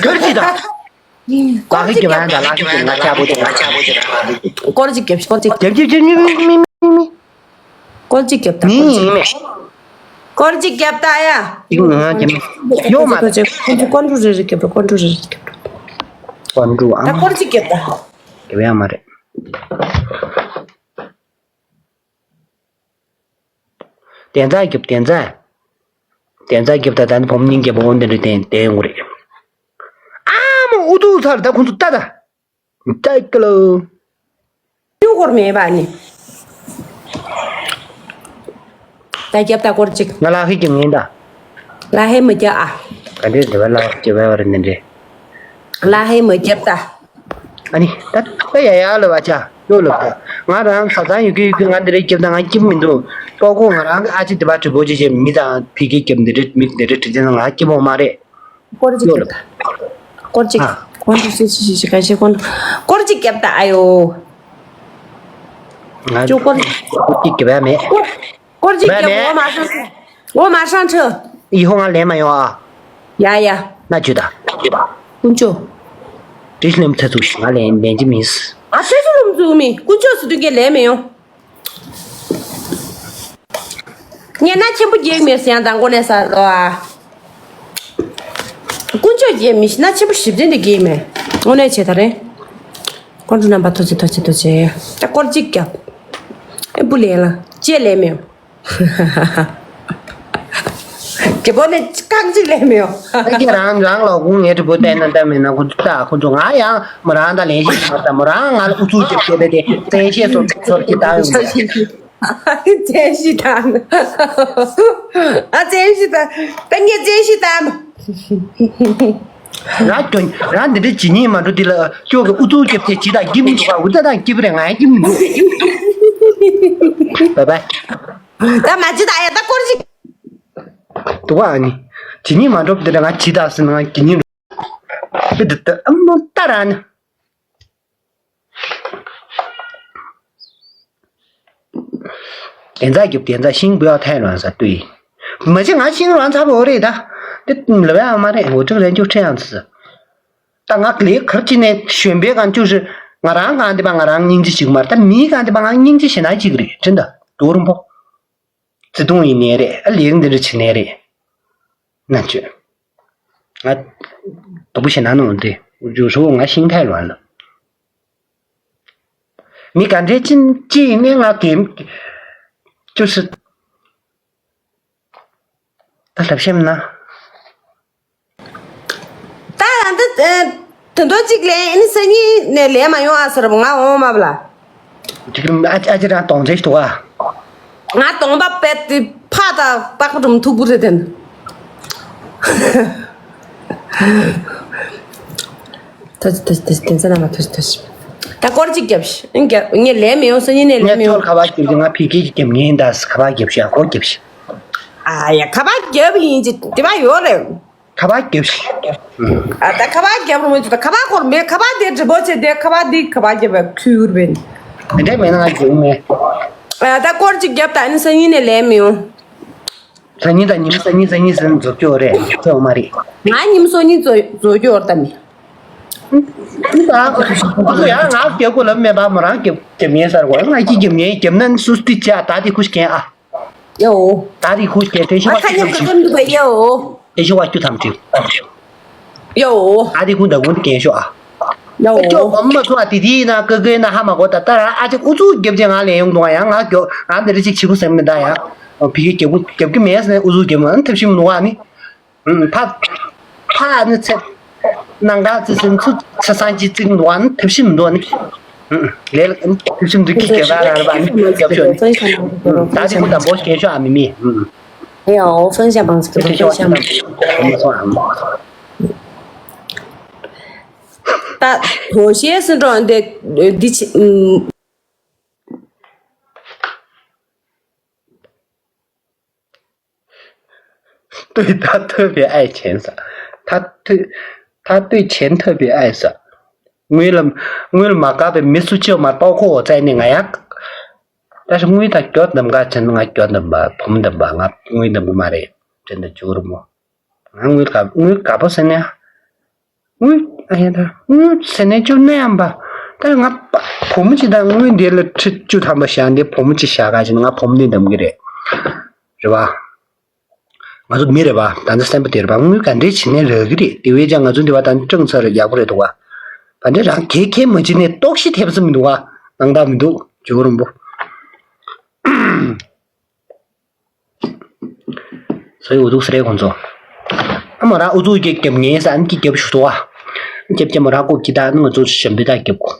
གར་ཅི་ད། ལག་ཁི་ཀྱི་བན་ད་ལག་ཁི་ཀྱི་ང་ཆ་པོ་ཀྱི་ང་ཆ་པོ་ཀྱི་རང་ལག་ཁི་ཀྱི། སྐོར་ཅིག་རྒྱབ་སྐོར་ཅིག་རྒྱབ་རྒྱབ་རྒྱབ་མི་མི་མི་མི་མི། སྐོར་ཅིག་རྒྱབ་ད་མི་སྐོར་ཅིག་ཡིན་མེད། སྐོར་ཅིག་རྒྱབ་ད་ཡ། ཡིན་ང་རྒྱབ་མི་ཡོད་མ་རེད། ཁོང་ཚོ་སྐོར་འགྲོ་རེ་རེ་རྒྱབ་རོགས་སྐོར་འགྲོ་རེ་རེ་རྒྱབ་རོགས། སྐོར་འགྲོ་ཨ་ད་མ་སྐོར་ཅིག་རྒྱབ་ད། རྒྱབ་ཡ་མ་རེད། གདན་ས་རྒྱབ་གདན་ས། གདན་ས་རྒྱབ་ད་ད་ནི་བུ་མོ་སྙིང་རྒྱབ་པོ་འོ་འདི་འདྲ་བསྟན་བསྟན་ཡོང་གི་རེད། ཨ་མ་ཨུ་ཐུག་ཚར་ད་ཁོང་ཚོ་ལྟ་ད། ལྟ་ཀི་ལོ། ཡུ་སྐོར་མེད་པ་ནི། ད་རྒྱབ་ད་སྐོར་ཅིག་ང་ལ་ཧི་ཀྱི་ངན་ད། ལ་ཧེ་མི་རྒྱབ་ཨ། ག་འདྲའི་འདི་བ་ལ་ཧི་ཀྱི་བ་བར་ནི་འདྲེ། ལ་ཧེ་མི་རྒྱབ་ད། ཨ་ནི་ད་ད་ཡ་ཡ་ལ་བ་ཆ་ཡོ་ལ་ད། ང་རང་ས་ཚང་ཡུ་གི་ཡུ་གི་ང་འདི་རེ་རྒྱབ་ད་ང་སྐྱིབ་མི་འདུག་ཏོ་ཀོ་ང་རང་གི་ཨ་ཅི་འདི་བ་གྲི་པོ་ཅི་ཅེ་མི་དང་ཕི་གི་རྒྱབ་འདི་རེ་མི་འདི་རེ་གྲི་ཅེ་ན་ང་སྐྱིབ་འོང་མ་རེད། སྐོར་ཅིག་ཡོད་རེད། སྐོར་ཅིག་ཨ། སྐོར་ཅིག་ཅིག་ཅིག་ཅིག་ག་ཤེ་སྐོར། སྐོར་ཅིག་རྒྱབ་ད་ཨ་ཡོ། ང་ཅོ་སྐོར། སྐོར་ཅིག་རྒྱབ་ཡ་མེད། སྐོར་ཅིག་རྒྱབ་མེད་མེད། འོ་མ་ཧྲང་ཧྲང་འོ་མ་ཧྲང་ཧྲང་། ཡི་ཧོ་ང་ལེན་མ་ཡོང་ཨ། ཡ་ཡ། ན་ཅུ་ད། ཀུན་ཅོ། དྲིས་ལེམ་ཚ་ཚུགས་ཤིག་ང་ལེན་ལེན་གྱི་མིན། ཨ་ཚེ་ཚུ་ལུམ་ཚུགས་མི་ཀུན་ཅོ་སུ་དུ་གེ་ལེན་མི་ཡོང་། ངས་སྣ་ཆེན་པོ་རྒྱག་མེད་ཟེར་ཡང་དང་མགོ་ནས་ཟ་རོ་ཨ། དཀོན་མཆོག་རྒྱལ་མི་ཤི་སྣ་ཆེན་པོ་ཞིབ་འདྲེན་དེ་རྒྱལ་མེད། དངོས་གནས་བྱེད་ད་རེད། དཀོན་མཆོག་རྣམ་པ་ཐུགས་རྗེ་ཐུགས་རྗེ་ཐུགས་རྗེ། ད་སྐོར་གཅིག་རྒྱབ། ཨེ་བུ་ལེན་ལ་ཅེས་ལེན་མེད། རྒྱལ་པོ་ནས་རྐང་གཅིག་ལེན་མེད། ཨ་ཀྱེ་རང་རང་ལ་ཁུངས་ངའི་གྲི་པོ་བསྟན་ན་ད་མེད་ན་ཁོ་ཚོ་ད་ཁོ་ཚོ་ང་ཡང་མོ་རང་ད་ལེན་ཤེས་མ་ད་མོ་རང་ང་ལ་ཨུ་ཚུགས་རྒྱབ་བྱས་པས་དེ་བཙན་ཤེད་སོར་སོར་གྱི་བཏང་ཡོང་གི། བཙན་ཤེད་དང་། ཨ་བཙན་ཤེད་དང་། ད་ངས་བཙན་ཤེད་དང་། རང་སྐྱོན་རང་འདི་འདྲའི་ཇི་སྙེད་མ་འགྲོ་འདི་ལ་སྐྱོ་གི་ཨུ་ཚུགས་རྒྱབ་ཅེས་ཇི་དང་སྐྱིད་མི་འདུག་ག་འུ་ཚ་དང་སྐྱིད་པ་རེད་ང་ཡང་སྐྱིད་མི་འདུག་བའི་བའི། ད་མ་ཇི་དང་ཡ་ད་སྐོར་ཅིག་འདུག་ག་ཨ་ནི། ཇི་སྙེད་མ་འགྲོ་འདི་འདྲ་ང་ཇི་དང་ཟེར་ན་ང་སྐྱིད་སྙིང་འདུག་འདི་འདི་ཨ་མོ་ལྟ་ར་ནི། དེ་ཚ་རྒྱབ་དེ་ཚ་ཤིང་བུ་ཡག་ཐལ་རང་ས་ལྟོས། མ་གཞི་ང་ཤིང་རང་ཚ་བོ་རེད་ད། དེ་ལ་བས་ཨ་མ་རེད་འོ་ཁྲིག་རེད་འཇུ་ཁྲི་ཡང་ཚི། ད་ང་ལས་གར་ཅི་ནས་གཞོན་པའི་གང་བཅུ་ཧྲི། ང་རང་གང་དེ་པ་ང་རང་སྙིང་རྗེ་ཞིག་མ་རེད་ད་མིའི་གང་དེ་པ་ང་སྙིང་རྗེ་ཞེ་ན་ཅིག་རེད་དྲན་ད་དོ་རུང་པོ། བརྩེ་དུང་ཡིན་ནའི་རེད་ཨ་ལས་འདི་འདྲ་བྱེད་ནའི་རེད། ན་ཆོས། ང་དུ་བུ་ཞེ་ན་ནོ་འདི་འཇུ་ཧྲི་བོ་ང་ཤིང་ཐལ་བ་ལ། མི་ག་འདྲའི་ཅི་ཅི་ཡིན་ནའི་ང་གེམ། ཅོ་སི། ད་ལབ་ཤེས་མིན་ན། ད་ང་འདི་དོན་དོན་གཅིག་ལེན་ཨེ་ནི་སང་ཉིན་ནས་ལེན་མ་ཡོང་ཨ་ཟེར་བ་ང་འོང་མ་བ་ལ། ཅིག་ཨ་ཅི་རང་གཏོང་ཚེ་ཞིག་འདུག་ཨ། ང་གཏོང་པ་པད་དེ་ཕ་དང་པགས་པ་གྲུམ་ཐུག་པུ་རེད་དེ། ཐོས་ཐོས་ཐོས་དེ་ཚ་ན་མ་ཐོས་ཐོས། ད་སྐོར་གཅིག་རྒྱབ་ཤི་རྒྱབ་ངས་ལས་མི་ཡོང་སང་ཉིན་ནས་ལས་མི་ངས་ཡོང་། ཚོར་ཁ་བ་རྒྱབ་ཀྱི་ང་ཕི་ཀེ་ཀྱི་རྒྱབ་ངན་ད་ཁ་བ་རྒྱབ་ཤི་ཨ་ཁོ་རྒྱབ་ཤི། ཨ་ཡ་ཁ་བ་རྒྱབ་ཡིན་ཅི་དེ་བ་ཡོད་རེད། ཁ་བ་རྒྱབ་ཤི། ཨ་ད་ཁ་བ་རྒྱབ་རུང་མི་ཚོ་ད་ཁ་བ་སྐོར་མེད་ཁ་བ་དེ་འབྲི་བོ་ཆེ་དེ་ཁ་བ་དེ་ཁ་བ་རྒྱབ་པ་ཁུར་བེན། མི་འདྲ་མེད་ན་ང་རྒྱབ་མེད། ཨ་ད་སྐོར་གཅིག་རྒྱབ་ད་ཨ་ནི་སང་ཉིན་ནས་ལས་མི་ཡོང་། སང་ཉིན་དང་ཉིན་མོ་སང་ཉིན་སང་ཉིན་ཟེར་ན་རྫོགས་ཀྱི་ཡོད་རེད་ཚོད་མ་རེད། ང་ཉིན་མོ་སང་ཉིན་རྫོགས་རྫོགས་ཀྱི་ཡོད་རེད་ད་མི། ཨ་ཡང་ང་རྒྱབ་དགོས་ལབ་མེད་པ་མོ་རང་རྒྱབ་རྒྱབ་ཉན་ཟེར་གོ་ང་གཅིག་རྒྱབ་ཉན་རྒྱབ་ན་སུ་སྟི་ཅག་ད་དེ་ཁུ་ཤི་ཁན་ཨ། ཡའོ། ད་དེ་ཁུ་ཤི་ཁན་དེ་ཤི་བ་ཁ་ཉིན་ཁུ་ཁུ་འདུག་པ་ཡའོ། དེ་ཤི་བ་ཁྱུ་ཐམ་ཅིག་ཡའོ། ད་དེ་ཁུ་འདྲ་ཁུ་འདི་ཁན་ཤོ་ཨ། ཡའོ། ཨེ་ཅོ་གོམ་མ་ཚོ་ཨ་དེ་དེ་ན་ཀ་ཀ་ན་ཧ་མ་གོ་ད་ད་ར་ཨ་ཅིག་ཨུ་ཚུགས་རྒྱབ་ཅེ་ང་ལེན་ཡོང་དུང་ཡང་ང་རྒྱབ་ང་འདི་རེ་ཅིག་ཆི་ཁུ་སེམས་མི་ད་ཡང་ཕི་གི་རྒྱབ་ཁུ་རྒྱབ་གི་མེད་ཟེར་ནས་ཨུ་ཚུགས་རྒྱབ་མ་ཐབས་ཤི་མི་འདུག་ཨ་ནི། ཨུམ། ཕ་ཕ་ནི་ཚེ་ནང་ག་ཙི་སུན་ཚུ་ཚེ་སང་ཅི་ཙིག་འདུག་ཨ་ནི་ཐབས་ཤེས་མི་འདུག་ཨ་ནི། ཨུམ། ལས་ལ་ཨ་ནི་ཐབས་ཤེས་འདི་ཀི་ཀེ་ར་ར་ར་བ་ཨ་ནི་རྒྱབ་ཤོག་ཨ་ནི། ཨུམ། ད་ཅི་ཁུ་ད་བོ་སྐད་ཤོག་ཨ་མི་མི། ཨུམ། 哎呀，我分享吧，这个分享吧。ད་妥协是这样的，呃，的确，嗯。 对他特别爱钱ཟེར། 他对他对钱特别爱ཟེར། དངུལ་ལ་དངུལ་མ་དགའ་བའི་མི་སུ་གཅིག་མ་གཏོགས་ཁོ་བཙལ་ནས་ང་ཡང་། ད་ཞིག་དངུལ་དང་གྱོད་འདེམས་ག་བྱས་ན་ང་གྱོད་འདེམས་པ་བུ་མོ་འདེམས་པ་ང་དངུལ་འདེམས་པ་མ་རེད། དྲན་དུ་འཇུག་རུ་མོ། ང་དངུལ་དགའ་དངུལ་དགའ་པོ་ཟེར་ནས། དངུལ་ཨ་ཡ་ད་དངུལ་ཟེར་ནས་བཅུ་ནས་ཡང་པ། ད་ང་བུ་མོ་གཅིག་དང་དངུལ་འདི་ལ་ཁྲི་བཅུ་ཐམ་པ་བཞག་འདི་བུ་མོ་གཅིག་བཞག་ག་ཅིག་ང་བུ་མོ་འདི་འདེམས་གི་རེད། རེད་བ། ང་ཚོ་མི་རེད་བ། ད་ནི་སེམས་པ་དེ་རེད་བ། དངུལ་ག་འདྲས་བྱེད་ནས་རག་གི་རེད། དེ་བས་ཀྱང་ང་ཚོ་འདི་བ་ད་ནི་སྤྲང་ཚར་རེད། ཡག་པོ་རེད་འདུག་བ། ག་འདྲས་རང་གེ་གེ་མ་བྱེད་ནས་ལྟོགས་ཤི་ཐེབས་ས་མི་འདུག་བ། ནང་ད་མི་འདུག་ཇོ་བོ་རིན་པོ། སོ་ཡི་འུ་ཚུགས་ཟེར་རེད་ཁོང་ཚོ། ཨ་མ་ར་འུ་ཚུགས་ཀྱི་རྒྱབ་ངའི་ས་ཨན་གྱི་རྒྱབ་ཞུ་ཐུ་བ། རྒྱབ་རྒྱབ་མ་ར་ཀོ་ཀི་ད་ནི་ང་ཚོ་ཞབས་པའི་ད་རྒྱབ་ཁོ།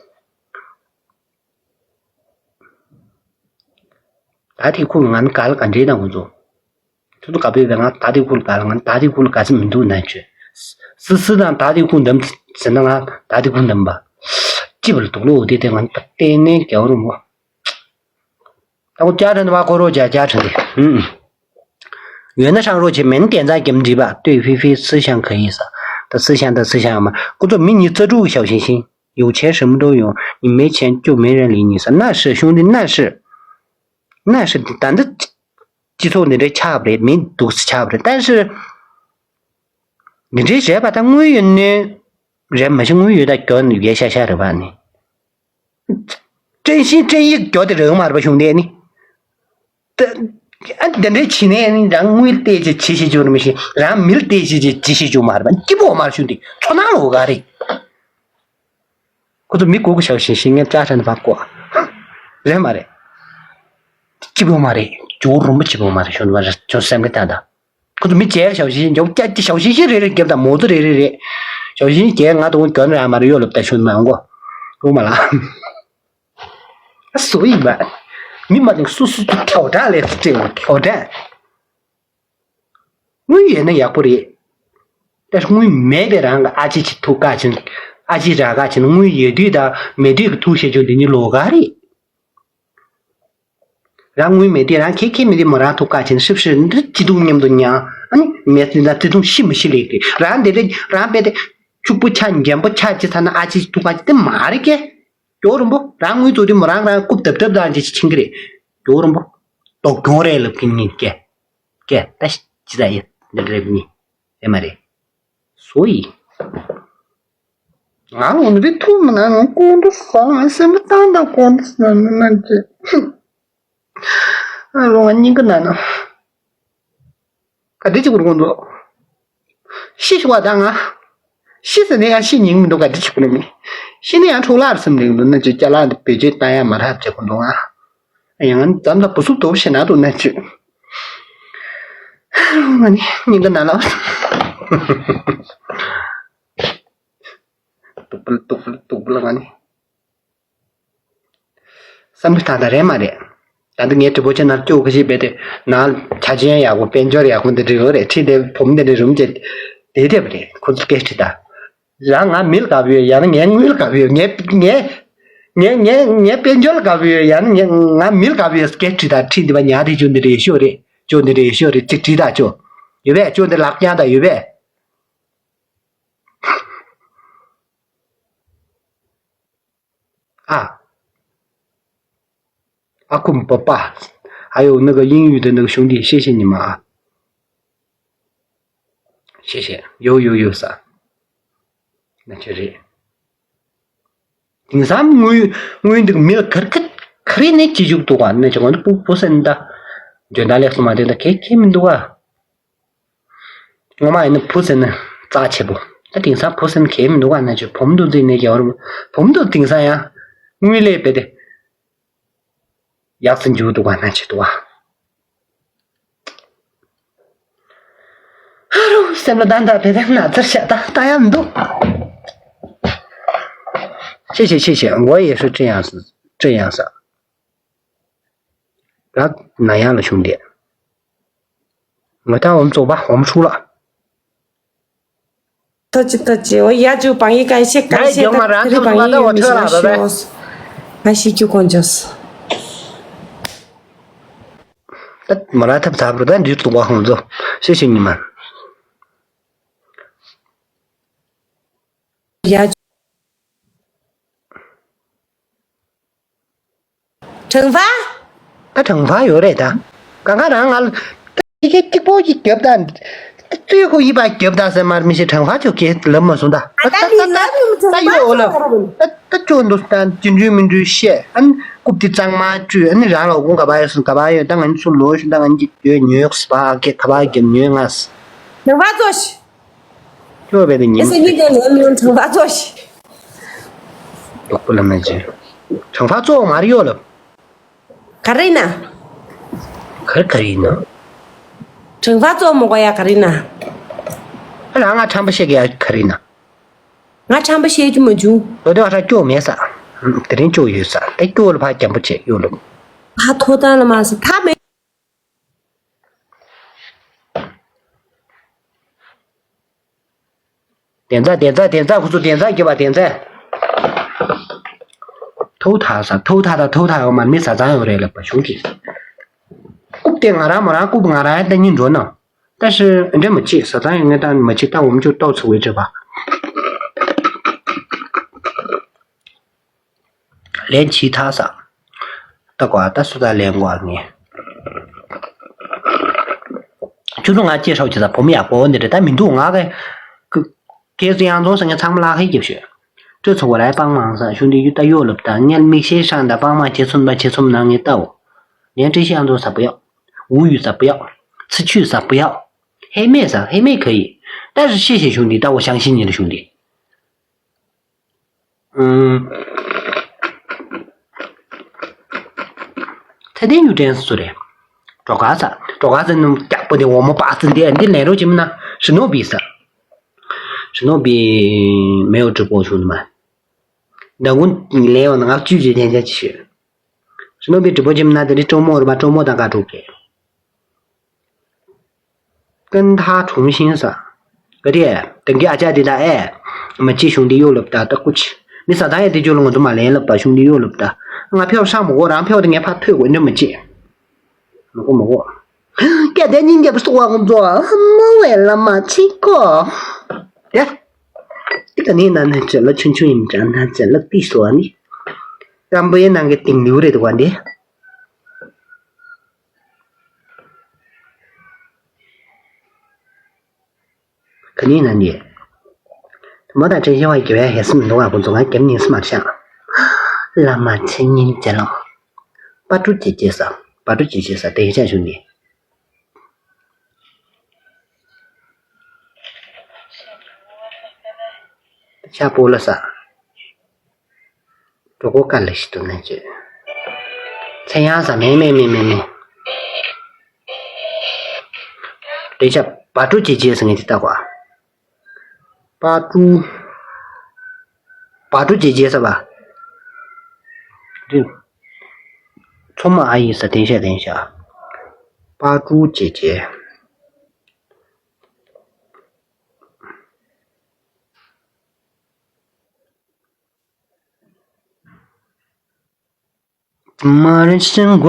ད་དེ་ཁུལ་ང་ནི་ག་ལ་ག་འདྲེ་དང་ཁོང་ཚོ། ཚུ་ཚུ་ག་པོས་བས་ང་ད་དེ་ཁུལ་ག་ལ་ང་ད་དེ་ཁུལ་ག་ཚོད་མི་འདུག་ན་ཆོས། སི་སི་དང་ད་དེ་ཁུལ་འདམ་ཟེར་ན་ང་ད་དེ་ཁུལ་འདམ་པ། ཅི་བར་དུག་ལོ་འོ་དེ་དེ་ང་ད་ལྟས་ནས་རྒྱལ་བ་རིན་པོ། ད་ཁོ་ཅ་ཁྲ་ནི་བ་ཁོ་རོ་ཇ་ཅ་ཁྲ་དེ། ཡོད་ན་ཧྲང་རོ་ཆེ་མེན་ཏན་ཙང་གེམ་འདྲིས་པ་ལྟོས་ཧྥི་ཧྥི་思想可以ས། ད思想ད思想མ་ཁོ་ཚོ་མི་ཉིས་རྩ་དྲུག་གི་ཞའོ་ཞིང་ཞིང་有钱什么都有你没钱就没人理你ས། 那是兄弟那是那是ད་འདི་སྤྱི་ཚོགས་འདི་འདྲའི་ཆགས་པ་རེད། མི་འདུག་སེ་ཆགས་པ་རེད།但是འདི་འདྲའི་རེད་པ། ད་དངུལ་ཡོད་ནི་རེད་མ་གཞི་དངུལ་ཡོད་ད་གྱོན་ཡས་ཤ་ཤ་རེད་པ་ནི། 真心真意 གྱོད་དེ་རེད་མ་རེད་པ་གཞུང་དེ་ནི། ད་ཨ་འདི་འདྲའི་བྱེད་ནས་ནི་རང་དངུལ་བལྟས་ཅི་བྱེད་ཤེས་རྒྱུ་རེད་མི་ཤེས། རང་མིལ་བལྟས་ཅི་ཅི་བྱེད་ཤེས་རྒྱུ་མ་རེད་པ། སྐྱིད་པོ་མ་རེད་གཞུང་དེ་ཚོ་ནང་ལོག་ག་རེད། ཁོ་ཚོ་མི་གུག་གུ་ཞབས་ཞིང་ཞིང་ངན་ཅག་ཁྲ་ནི་བབ་གོ། རེད་མ་རེད། སྐྱིད་པོ་མ་རེད། ཇོ་རུམ་པ་སྐྱིད་པོ་མ་རེད་གཞུང་དེ་མ་རེད་ཁྱོད་སེམས་ཀྱི་ད་ད། ཁོ་ཚོ་མི་བྱས་ཞའོ་ཞིང་ཞིང་རྒྱབ་ཀྱ་ཀྱི་ཞའོ་ཞིང་ཞིང་རེ་རེ་རྒྱབ་དང་མོ་ཚོ་རེ་རེ་རེ། ཞའོ་ཞིང་རྒྱལ་ང་དང་གྱོན་ར་མ་རེ་ཡོད་ལབ་ད་ཤུན་མ་ཡོང་གོ། རུང་མ་ལ། ཨ་སུ་ཡིན་པ། མི་མ་དང་སུ་སུ་དུ་ཁྱོ་དྲག་ལས་སུ་སྤྲད་འོང་ཁྱོ་དྲག་དངུལ་ཡོད་ན་ཡག་པོ་རེད། ད་དངུལ་མེད་པའི་རང་གི་ཨ་ཅེ་ཅི་ཐུག་ཀ་ཆེན། ཨ་ཅེ་ར་ཀ་ཆེན་དངུལ་ཡོད་དུས་དང་མེད་དུས་ཀྱི་ཐུག་བཤད་རྒྱུ་འདི་ནི་ལོ་ག་རེད། རང་དངུལ་མེད་དུས་རང་ཁེ་ཁེ་མེད་དུས་མོ་རང་ཐུག་ཀ་ཆེན་ཧྲིབ་ཧྲིབ་འདི་ཅི་ཐུག་མཉམ་དུ་མྱང་། ཨ་ནི་མེད་དུས་ད་ཅི་ཐུག་ཤི་མི་ཤི་ལེགས་རེད། རང་འདི་རེད་རང་པད་དེ་ཕྱུག་པོ་ཆ་འཇམ་པོ་ཆ་ཅི་ཚ་ན་ཨ་ཅེ་ཐུག་ཀ་ཅི་དེ་མ་རེད་ཀེ། ཇོ་རུམ་པོ་རང་དངུལ་བཙུགས་དུས་མོ་རང་རང་རྐུབ་དབ་དབ་དང་ཅི་ཕྱིན་གི་རེད། ཇོ་རུམ་པོ་དོག་གྱོང་རེད་ལབ་ཀྱི་ཉིན་ཀེ། ཀེ་ད་ཅི་ད་ཡིན་འདི་རེད་ནི་ཨེ་མ་རེད། སོ་ཡི། ང་འོན་བི་ཐུག་མི་ན་ང་ཀོང་དུ་ས་ང་སེམས་པ་བཏང་དང་ཀོང་དུ་ས་ན་ན་ཅི། ཨ་རོ་ང་སྙིང་གི་ན་ན། ག་དེ་ཅི་གུར་ཀོང་དུ། ཤི་ཤི་བ་དང་ང་། ཤི་ཟེར་ནས་ཡང་ཤི་སྙིང་མི་འདུག་ག་དེ་ཅི་གུར་མི། ཤི་ནས་ཡང་འཕྲོག་ལར་སེམས་འདུག་ན་ཅི་ཅ་ལག་འདི་བེད་སྤྱོད་བཏང་ཡ་མ་རབ་ཅེ་ཀུན་འདུག་ང་། ཡང་ང་ཙམ་ད་བུ་སུབ་དོབ་ཤེ་ན་དུ་ན་ཅི། ང་ནི་སྙིང་གི་ན་ལ། ཏུག་པུལ་ཏུག་པུལ་ཏུག་པུལ་ང་ནི། བསམ་གྱི་ཐག་ད་རེད་མ་རེད། ད་འདི་ངའི་གྲི་པོ་ཆེ་ནར་སྐྱོ་གི་ཞིག་བས་ཏེ་ནང་ཆ་ཆེན་ཡག་པོ་དཔལ་འབྱོར་ཡག་པོ་འདི་འདྲ་ཡོད་རེད། ཁྲིད་དེ་བུམ་འདི་འདྲ་རུམ་བྱེད་དེ་དེ་བས་རེད། ཁོ་ཚོ་སྐད་ཁྲིད་ད་རང་ང་མིལ་དགའ་བོ་ཡོད་ཡང་ན་ངའི་དངུལ་དགའ་བོ་ཡོད། ངའི་ངའི་ངའི་ངའི་ངའི་དཔལ་འབྱོར་དགའ་བོ་ཡོད་ཡང་ན་ངའི་ང་མིལ་དགའ་བོ་ཡོད། སྐད་ཁྲིད་ད་ཁྲིད་འདི་བ་ཉག་དེ་ཅོ་འདི་རེད་ཤོ་རེད། ཅོ་འདི་རེད་ཤོ་རེད། ཅིག་ཁྲིད་ད་ཅོ་ཡོད་པས། ཅོ་འདི་ལག་རྐྱང་ད་ཡོད་པས། ཨ། ཨ་ཁུ་འབབ་པ། ཨ་ཡོ་ནི་གི་དབྱིན་ཡུལ་དུ་ནི་གི་གཞུང་འདི་ཤེས་ཤེས་ཉི་མ་ཨ། ཤེས་ཤེས་ཡོ་ཡོ་ཡོ་ས། ན་ཆེ་རེད། དེང་སང་དངུལ་དངུལ་འདི་མི་ལ་གར་ཁ་ཁ་རེ་ནས་ཅི་བཅུག་འདུག་ག་ནས་ཅི་གོ་ནི་སྤུ་སྤུ་སེན་ད། འཇོན་ད་ལེགས་སུ་མ་དེ་ད་གེ་གེ་མི་འདུག་ག་ངོ་མ་ཡིན་ན་བུ་ཟེར་ན་རྩ་ཆེ་པོ། ད་དེང་སང་བུ་ཟེར་ན་གལ་མི་འདུག་ག་ན་ཆོས་བུམ་དུ་འཛིན་ནས་རྒྱ་བར་བུམ་དུ་དེང་སང་ཡང་དངུལ་ལས་བེད་དེ་ཡག་སེ་འཇུག་འདུག་ག་ན་ཆོས་འདུག་ག་ཧ་རུ་ སེམས་ལ་ད་ད་དེ་དེ་ན་ཚར་བྱ་ད་ལྟ་ཡང་མི་འདུག 谢谢谢谢，我也是这样子这样子。ད་ན་ཡང་ལ་ཞུང་དེ། ང་ད་འོམ་ཚོགས་པ་འོམ་ཆུ་ལ། 对不起，对不起，我要求帮一个一些感谢的，这里帮一个，我说，感谢就讲就是。 ད་མ་ར་ཐབས་ཚ་བར་ད་འདིར་དུ་བ་ཧོང་ཛོ། ཤེས་ཤེས་ཉི་མ། ཡ། 惩罚？ ད་དྲང་པར་ཡོད་རེད་ད། གང་ག་རང་ང་ལ་ད་ཁྱི་ཁྱི་གཅིག་པོ་ཅིག་རྒྱབ་ད། ད་ཙུའི་ཁོ་ཡིད་པ་རྒྱབ་ད་ཟེར་མར་མི་ཤེས། དྲང་པར་ཅོ་ཁྱེད་ལབ་མ་སོང་ད། ད་ད་ད་ད་ད་ཡོད་ལབ། ད་ད་ཅོ་འདུག་ད་ཅི་འདྲུས་མི་འདྲུས་བཤད། ཨ་ནི་རྐུབ་དེ་གཙང་མ་བཀྲུས། ཨ་ནི་རང་ལ་དགོངས་ག་པར་ཡོད་སོང་ག་པར་ཡོད། ད་ང་ཚོ་ལོ་ཤུ་ད་ང་གཉིས་ཡོད་ཉོས་སི་པ་ཨ་ཁེ་ག་པར་རྒྱབ་ཉོས་ང་སི། དྲང་པར་ཅོ་ཤི། ཁྱོད་བས་ཏེ་ཉིན། ཨེ་སེ་གཉིས་ཀྱང་ལན་མི་ཡོང་། དྲང་པར་ཅོ་ཤི། ལོག་པ་ལ་མ་བྱེད། དྲང་པར་ཅོ་མར་ཡོད་ལབ། ག་རེ་ན། ག་རེ་ག་རེ་ན། དྲང་པར་ཅོ་མོ་ག་ཡ་ག་རེ་ན། ཨ་ལ་ང་དྲང་པོ་བཤད་གི་ཡ་ག་རེ་ན། ང་དྲང་པོ་བཤད་རྒྱུ་མ་བྱུང་། ལོ་དེ་བ་ཧྲ་སྐྱོ་མེད་ས། དེ་རིང་སྐྱོ་ཡོད་ས། ད་སྐྱོ་ལ་ཕ་རྒྱམ་པོ་བྱེད་ཡོད་ལབ། ཕ་ཐོ་ད་ལ་མ་ཟེར་ཐ་མེད། དེ་ཚ་དེ་ཚ་དེ་ཚ་ཁོ་ཚོ་དེ་ཚ་སྐྱེ་བ་དེ་ཚ། ཐོག་ཐག་ས་ཐོག་ཐག་དང་ཐོག་ཐག་ཡོད་མ་མི་ས་ཚང་ཡོད་རེད་ལབ་པ་གཞུང་གིས། རྐུབ་དེ་ང་རང་མོ་རང་རྐུབ་ང་རང་ཡང་ལྟ་སྙིང་འགྲོ་ན། ད་ཤི་འདྲེ་མ་བྱེད་ས་ཚང་ཡོད་ངས་ད་མ་བྱེད་ད་འོམ་ཅོ་ཏོག་ཚུགས་བའི་བྱེད་པ། ལན་ཇི་ཐ་ས། ད་གོ་ཨ་ད་སུ་ད་ལན་གོ་ཨ་ངས། ཁྱོད་ཚོ་ང་སྐྱེས་ཧྲོག་བྱེད་ས་བུ་མོ་ཡག་པོ་འདི་རེད་ད་མི་འདུག་ང་གི། ཀེ་སི་ཡང་ཙོང་ས་ངས་ཚང་མ་ལག་ཧེ་རྒྱབ་ཤོད། སྤྲོད་ཚོགས་པ་ལ་ཨེ་པང་མང་ས་གཞུང་འདི་ཡུ་ད་གཡོ་ལབ་ད་ངས་མིག་ཤེལ་ཧྲང་ད་པང་མང་ཁྱེད་ཚོ་ན་ཁྱེད་ཚོ་ན་ངས་ལྟའོ། ངས་ཀྲི་ཤི་ཡང་ཙོང་ས་བུ་ཡག་འུ་ཡུ་ས་བུ་ཡག་ཚི་ཆུ་ས་བུ་ཡག་ཧེ་མེ་ས་ཧེ་མེ་ག་ཡི། ད་རི་ཤེ་ཤེ་གཞུང་འདི་ད་འོ་ཤང་ཤི་ཉི་རི་གཞུང་འདི། ཚེ་བརྟན་གཡུ་སྒྲོན་སུ་རེད། གྲོགས་ག་ས་གྲོགས་ག་ས་ནུ་རྒྱག་པོ་དེ་འོ་མོ་པ་ཙི་འདི་འདི་ལེན་རོགས་བྱེད་མི་ན་ཞི་ནོ་བི་ས། ཞི་ནོ་བི་མེའོ་གྲི་པོ་ཆུ་ནུ་མ། ད་གུན་ལེན་ཡོང་ན་ང་བཅུ་བཅུ་ཅན་ཅན་ཅི་ཤོད། ཞི་ནོ་བི་གྲི་པོ་བྱེད་མི་ན་དེ་རི་ཀྲོ་མོ་རུ་མ་ཀྲོ་མོ་དང་ཀ་ཀྲུག་གེ། ཀན་ཐ་གྲོང་ཤིང་ས། ག་དེ། དེང་གི་ཨ་ཅག་དེ་ད་ཨེ། མ་ཅི་གཞུང་དེ་གཡོ་ལབ་ད་ད་ཀུ་ཆི། མི་ས་ད་ཡ་དེ་ཇོ་ལ་ང་ཚོ་མ་ལེན་ལབ་པ་གཞུང་དེ་གཡོ་ལབ་ད། ང་ཕེའོ་ཧྲ་མ་གོ་རང་ཕེའོ་དེ་ངས་ཕ་ཐོས་གོ་འདྲ་མ་ཅི། མ་གོ་མ་གོ། སྐད་དེ་སྙིང་རྗེ་པོ་སོག་པ་ངོ་མཚོ་ཨ་མ་བས་ལ་མ་ཅི་གོ། དེ། དེ་ག་ནི་ན་ན་ཅི་ལ་ཆུང་ཆུང་ཡིན་ཅང་ན་ཅི་ལ་ཏི་སོ་ཨ་ནི། ཀམ་པོ་ཡེ་ནང་གི་ཏིང་ལིའུ་རེད་དོ་ག་འདི། ག་ནི་ན་ནི། མོ་དང་ཁྲེན་ཤེ་བ་གི་བའི་ཧེ་སི་མི་འདུག་ཨ་ཁོ་ཚོ་ང་རྒྱབ་ཉིན་སི་མར་ཤང་། བླ་མ་མཚན་ཉིད་ཅན་ལོ། པ་ཀྲུ་ཅེ་ཅེ་ས། པ་ཀྲུ་ཅེ་ཅེ་ས་དེ་ཡི་ཆ་ཞུ་ནི། ཤ་པོ་ལ་ས། གྲོགས་པོ་དཀའ་ལས་ཤིག་ཏུ་ནས་བྱོས། མཚན་ཡང་ས་མེ་མེ་མེ་མེ་མེ། དེ་ཆ་བ་ཀྲུ་ཅེ་ཅེ་ཟེར་ངེས་ཀྱི་ལྟ་བ། བ་ཀྲུ། བ་ཀྲུ་ཅེ་ཅེ་ཟེར་བ། རིམ། ཚོ་མ་ཨ་ཡི་ས་དེ་ཤ་དེ་ཤ། བ་ཀྲུ་ཅེ་ཅེ། མར་ཞིང་བ་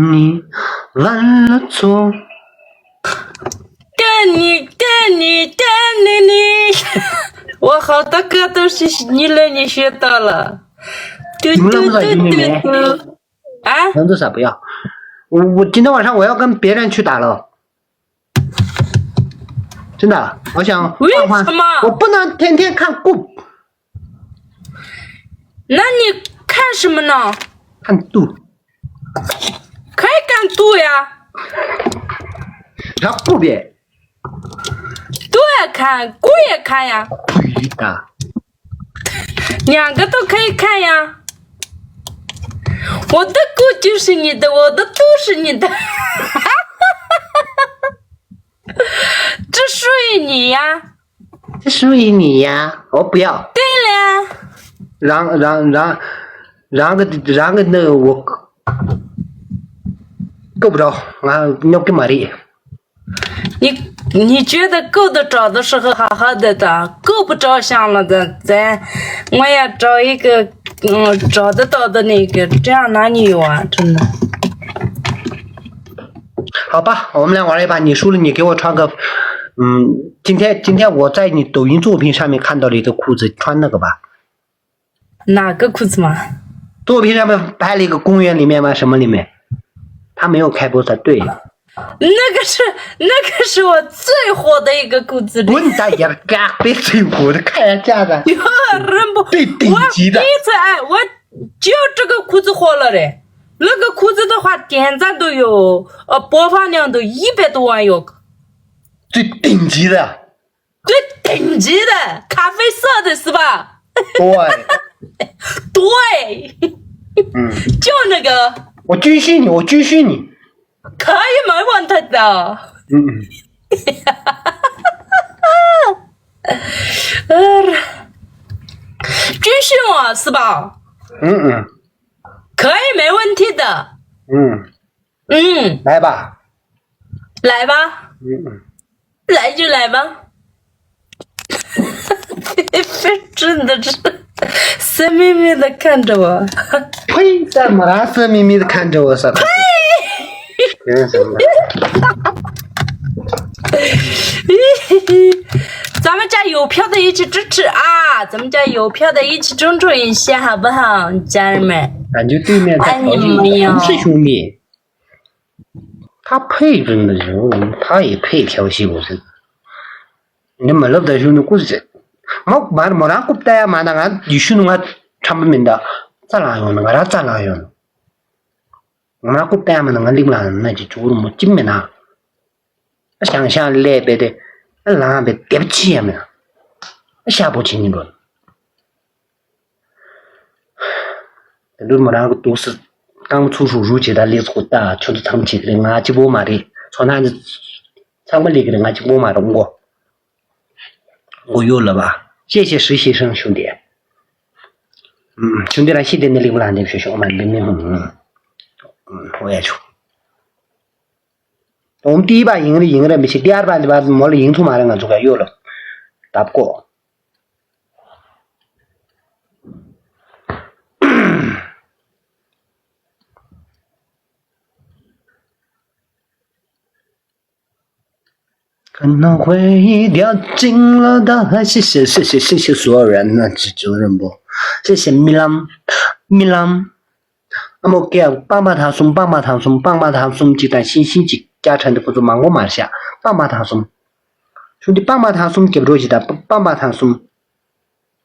ནི་ལ་ལ་ཚོ། ཏན་ནི་ཏན་ནི་ཏན་ནི་ནི། 我好大个都是你了，你学到了。嘟嘟嘟嘟嘟。啊？能做啥不要？我我今天晚上我要跟别人去打了。 真的，我想换换，为什么？我不能天天看顾。那你看什么呢？看肚。可以看肚呀。然后顾别。肚也看，顾也看呀。对的。 两个都可以看呀。我的顾就是你的，我的肚是你的。这是你呀。这是你呀，我不要。对了。然然然然个然个那个我够不着，俺尿给玛丽。你你觉得够得着的时候好好的的，够不着想了的，咱我要找一个嗯找得到的那个，这样哪里有啊？真的。好吧，我们来玩一把，你输了，你给我穿个，嗯，今天今天我在你抖音作品上面看到了一个裤子，穿那个吧。哪个裤子嘛？作品上面拍了一个公园里面吗？什么里面？他没有开播才对。那个是那个是我最火的一个裤子。滚蛋呀！嘎，别最火的，看人家的。有人不？最顶级的。我第一次哎，我就这个裤子火了嘞。那个裤子的话，点赞都有，呃，播放量都一百多万哟。最顶级的。最顶级的，咖啡色的是吧？对。对。嗯。就那个。我军训你，我军训你。可以，没问题的。嗯嗯。呃，军训我是吧？嗯嗯。可以，没问题的。嗯。嗯。来吧。来吧。嗯嗯。来就来吧。真的是色眯眯的看着我。呸！干嘛色眯眯的看着我？啥？呸！咱们家有票的一起支持啊！咱们家有票的一起支持一下，好不好，家人们？感觉对面在调戏你，不是兄弟。他配真的是，他也配调戏我这个。你们老在兄弟故事，我把我让顾大爷骂那俺有兄弟我他们明的，咋啦用的？我让咋啦用的？我让顾大爷骂那俺领了那就做什么进门呐？想想来别的，那狼狈对不起也没有，下不去你说。དེ་འདྲ་མོ་རང་གི་དུས་སུ་རྐང་ཚུགས་ཧྲུག་ཧྲུག་བྱེད་ད་ལས་ཚོགས་ད་ཁྱོད་ཚོ་ཚང་མ་བྱེད་ཀྱི་རེད། ང་གཅིག་པོ་མ་རེད། ཚོ་ནང་གི་ཚང་མ་ལས་ཀྱི་རེད། ང་གཅིག་པོ་མ་རེད། མགོ་མགོ་གཡོ་ལ་བ། ཤེས་ཤེས་ཧྲི་ཤེས་ཧྲང་ཞུ་འདི། ཞུ་འདི་རང་ཤི་དེ་ནི་ལིག་ལ་འདེབས་ཞུ་ཞུ་མ་འདི་མི་ཧུང་། ཧོ་ཡ་ཆུ། དོམ་ཏི་བ་ཡིན་རེད་ཡིན་རེད་མི་ཤེས། ཏི་ཨར་བ་འདི་བ་མོ་ལ་ཡིན་ཚུ་མ་རེད། ང་ཚོ་ག་གཡོ་ལ་བཏབ་གོ།可能回忆掉进了大海。谢谢谢谢谢谢所有人呢，这主任不，谢谢米朗米朗。那么给棒棒糖送棒棒糖送棒棒糖送鸡蛋星星鸡加成的不足芒果马下棒棒糖送。兄弟，棒棒糖送给不着鸡蛋，棒棒糖送。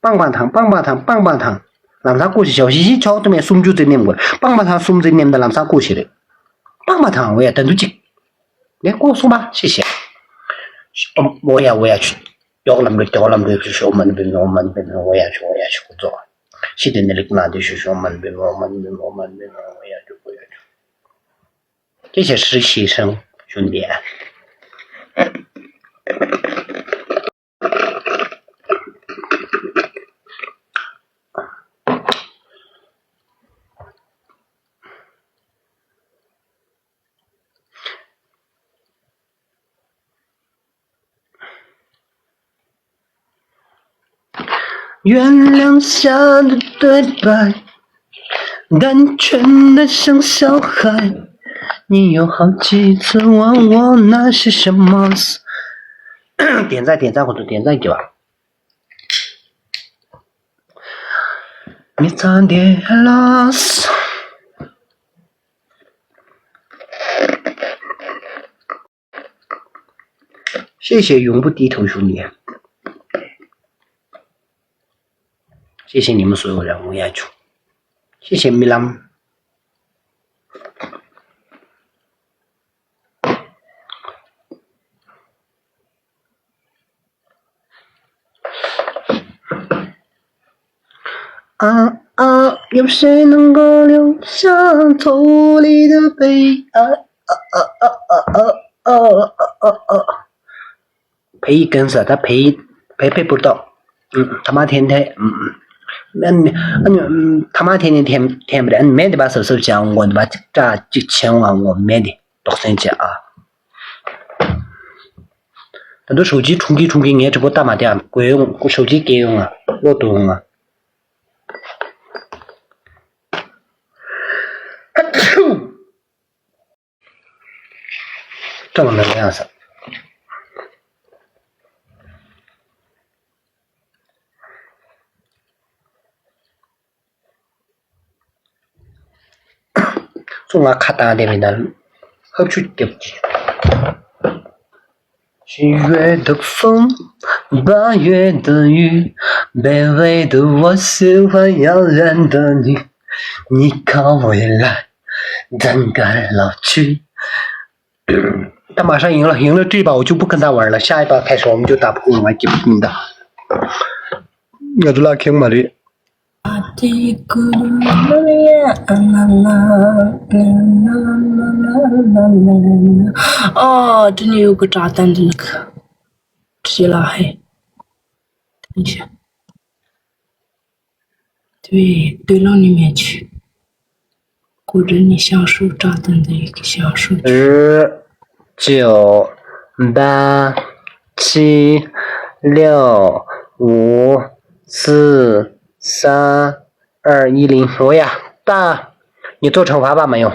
棒棒糖，棒棒糖，棒棒糖。ལམ་སང་ཀུ་ཤི་ཞའོ་ཤི་ཤི་ཆོག་ཏུ་མེད་སུམ་ཅུ་ཙི་ནེམ་དགོས། པང་པ་ཐང་སུམ་ཙི་ནེམ་ད་ལམ་སང་ཀུ་ཤི་རེད། པང་པ་ཐང་འོ་ཡ་ད་འདུ་ཅིག་ངས་ཀོ་སུམ་པ་ཤི་ཤི། འོ་ཡ་འོ་ཡ་ཆུ། ཡོག་ལམ་རེ་ཡོག་ལམ་རེ་ཆུ་ཤོ་མན་པེ་མོ་མན་པེ་མོ་འོ་ཡ་ཆུ་འོ་ཡ་ཆུ་ཀུ་ཙོ། ཤི་དེ་ནི་ལིག་ན་དེ་ཤུ་ཤོ་མན་པེ་མོ་མན་པེ་མོ་མན་པེ་མོ་འོ་ཡ་ཆུ་འོ་ཡ་ཆུ། ཀྱེ་ཞེ་ཧྲི་ཤི་ཧྲང་ཞུན་པེ། 月亮下的对白，单纯的像小孩。你有好几次问我那是什么？点赞点赞，我都点赞给吧。你差点 lost。 谢谢永不低头兄弟，谢谢你们所有人，我也就谢谢米拉姆。 啊啊，有谁能够留下错离的悲哀？啊啊啊啊啊啊啊啊啊！ བལ་ཡིག་ཀུན་ས་ད་བལ་ཡིག་བལ་བལ་པུར་ཏོག་ཐ་མག་འཐེན་འཐེན། ཨ་ནི་ཐ་མག་འཐེན་ནས་འཐེན་འཐེན་པ་རེད། ཨ་ནི་མེ་འདི་པ་སབ་སབ་བྱས་འོང་གོ། འདི་པ་ཅིག་སྐྲག་ཅིག་བྱས་འོང་གོ། མེ་འདི་དོག་སེན་བྱས་ཨ། ད་དུང་ཞོགས་ཇའི་འཁྲུངས་ཀྱི་འཁྲུངས་ཀྱི་ངས་དྲི་བ་བཏབ་མ་བསྡད་ཨ། དགོས་ཡོང་ཞོགས་ཇའི་སྐད་ཡོང་ང་བློ་གཏོང་ང་། ཨ་ཆུ། སྐྲག་མ་ན་ཡང་ས། སོ་ང་ཁ་བཏང་དེ་མི་ན་ཧབ་ཆུ་རྒྱབ་ཀྱི། 七月的风，八月的雨，北纬的我喜欢遥远的你，你靠未来，单干老去。 ད་མ་ཧྲ་ཡིན་ལ་ཡིན་ལ་བྲིས་པའོ་གཅིག་པུ་ཀི་འདའ་བར་ལ་ཤ་ཡི་པ་ཁ་ཤོམ་རྒྱུ་ད་ཕུག་ང་སྐྱིད་པོ་ཀི་འདའ། ང་ཚོ་ལ་ཁེངས་མ་རེད། ཨ་དེ་ནི་ཡོད་གི་དྲ་ཐན་དེ་ནི་གི་ཁྲི་ལ་ཧེ། དེ་ནི་ཤ། 对，对了，你面去。果真你享受炸弹的一个享受。十、九、八、七、六、五、四、三、二、一、零。我呀，大，你做惩罚吧，没有。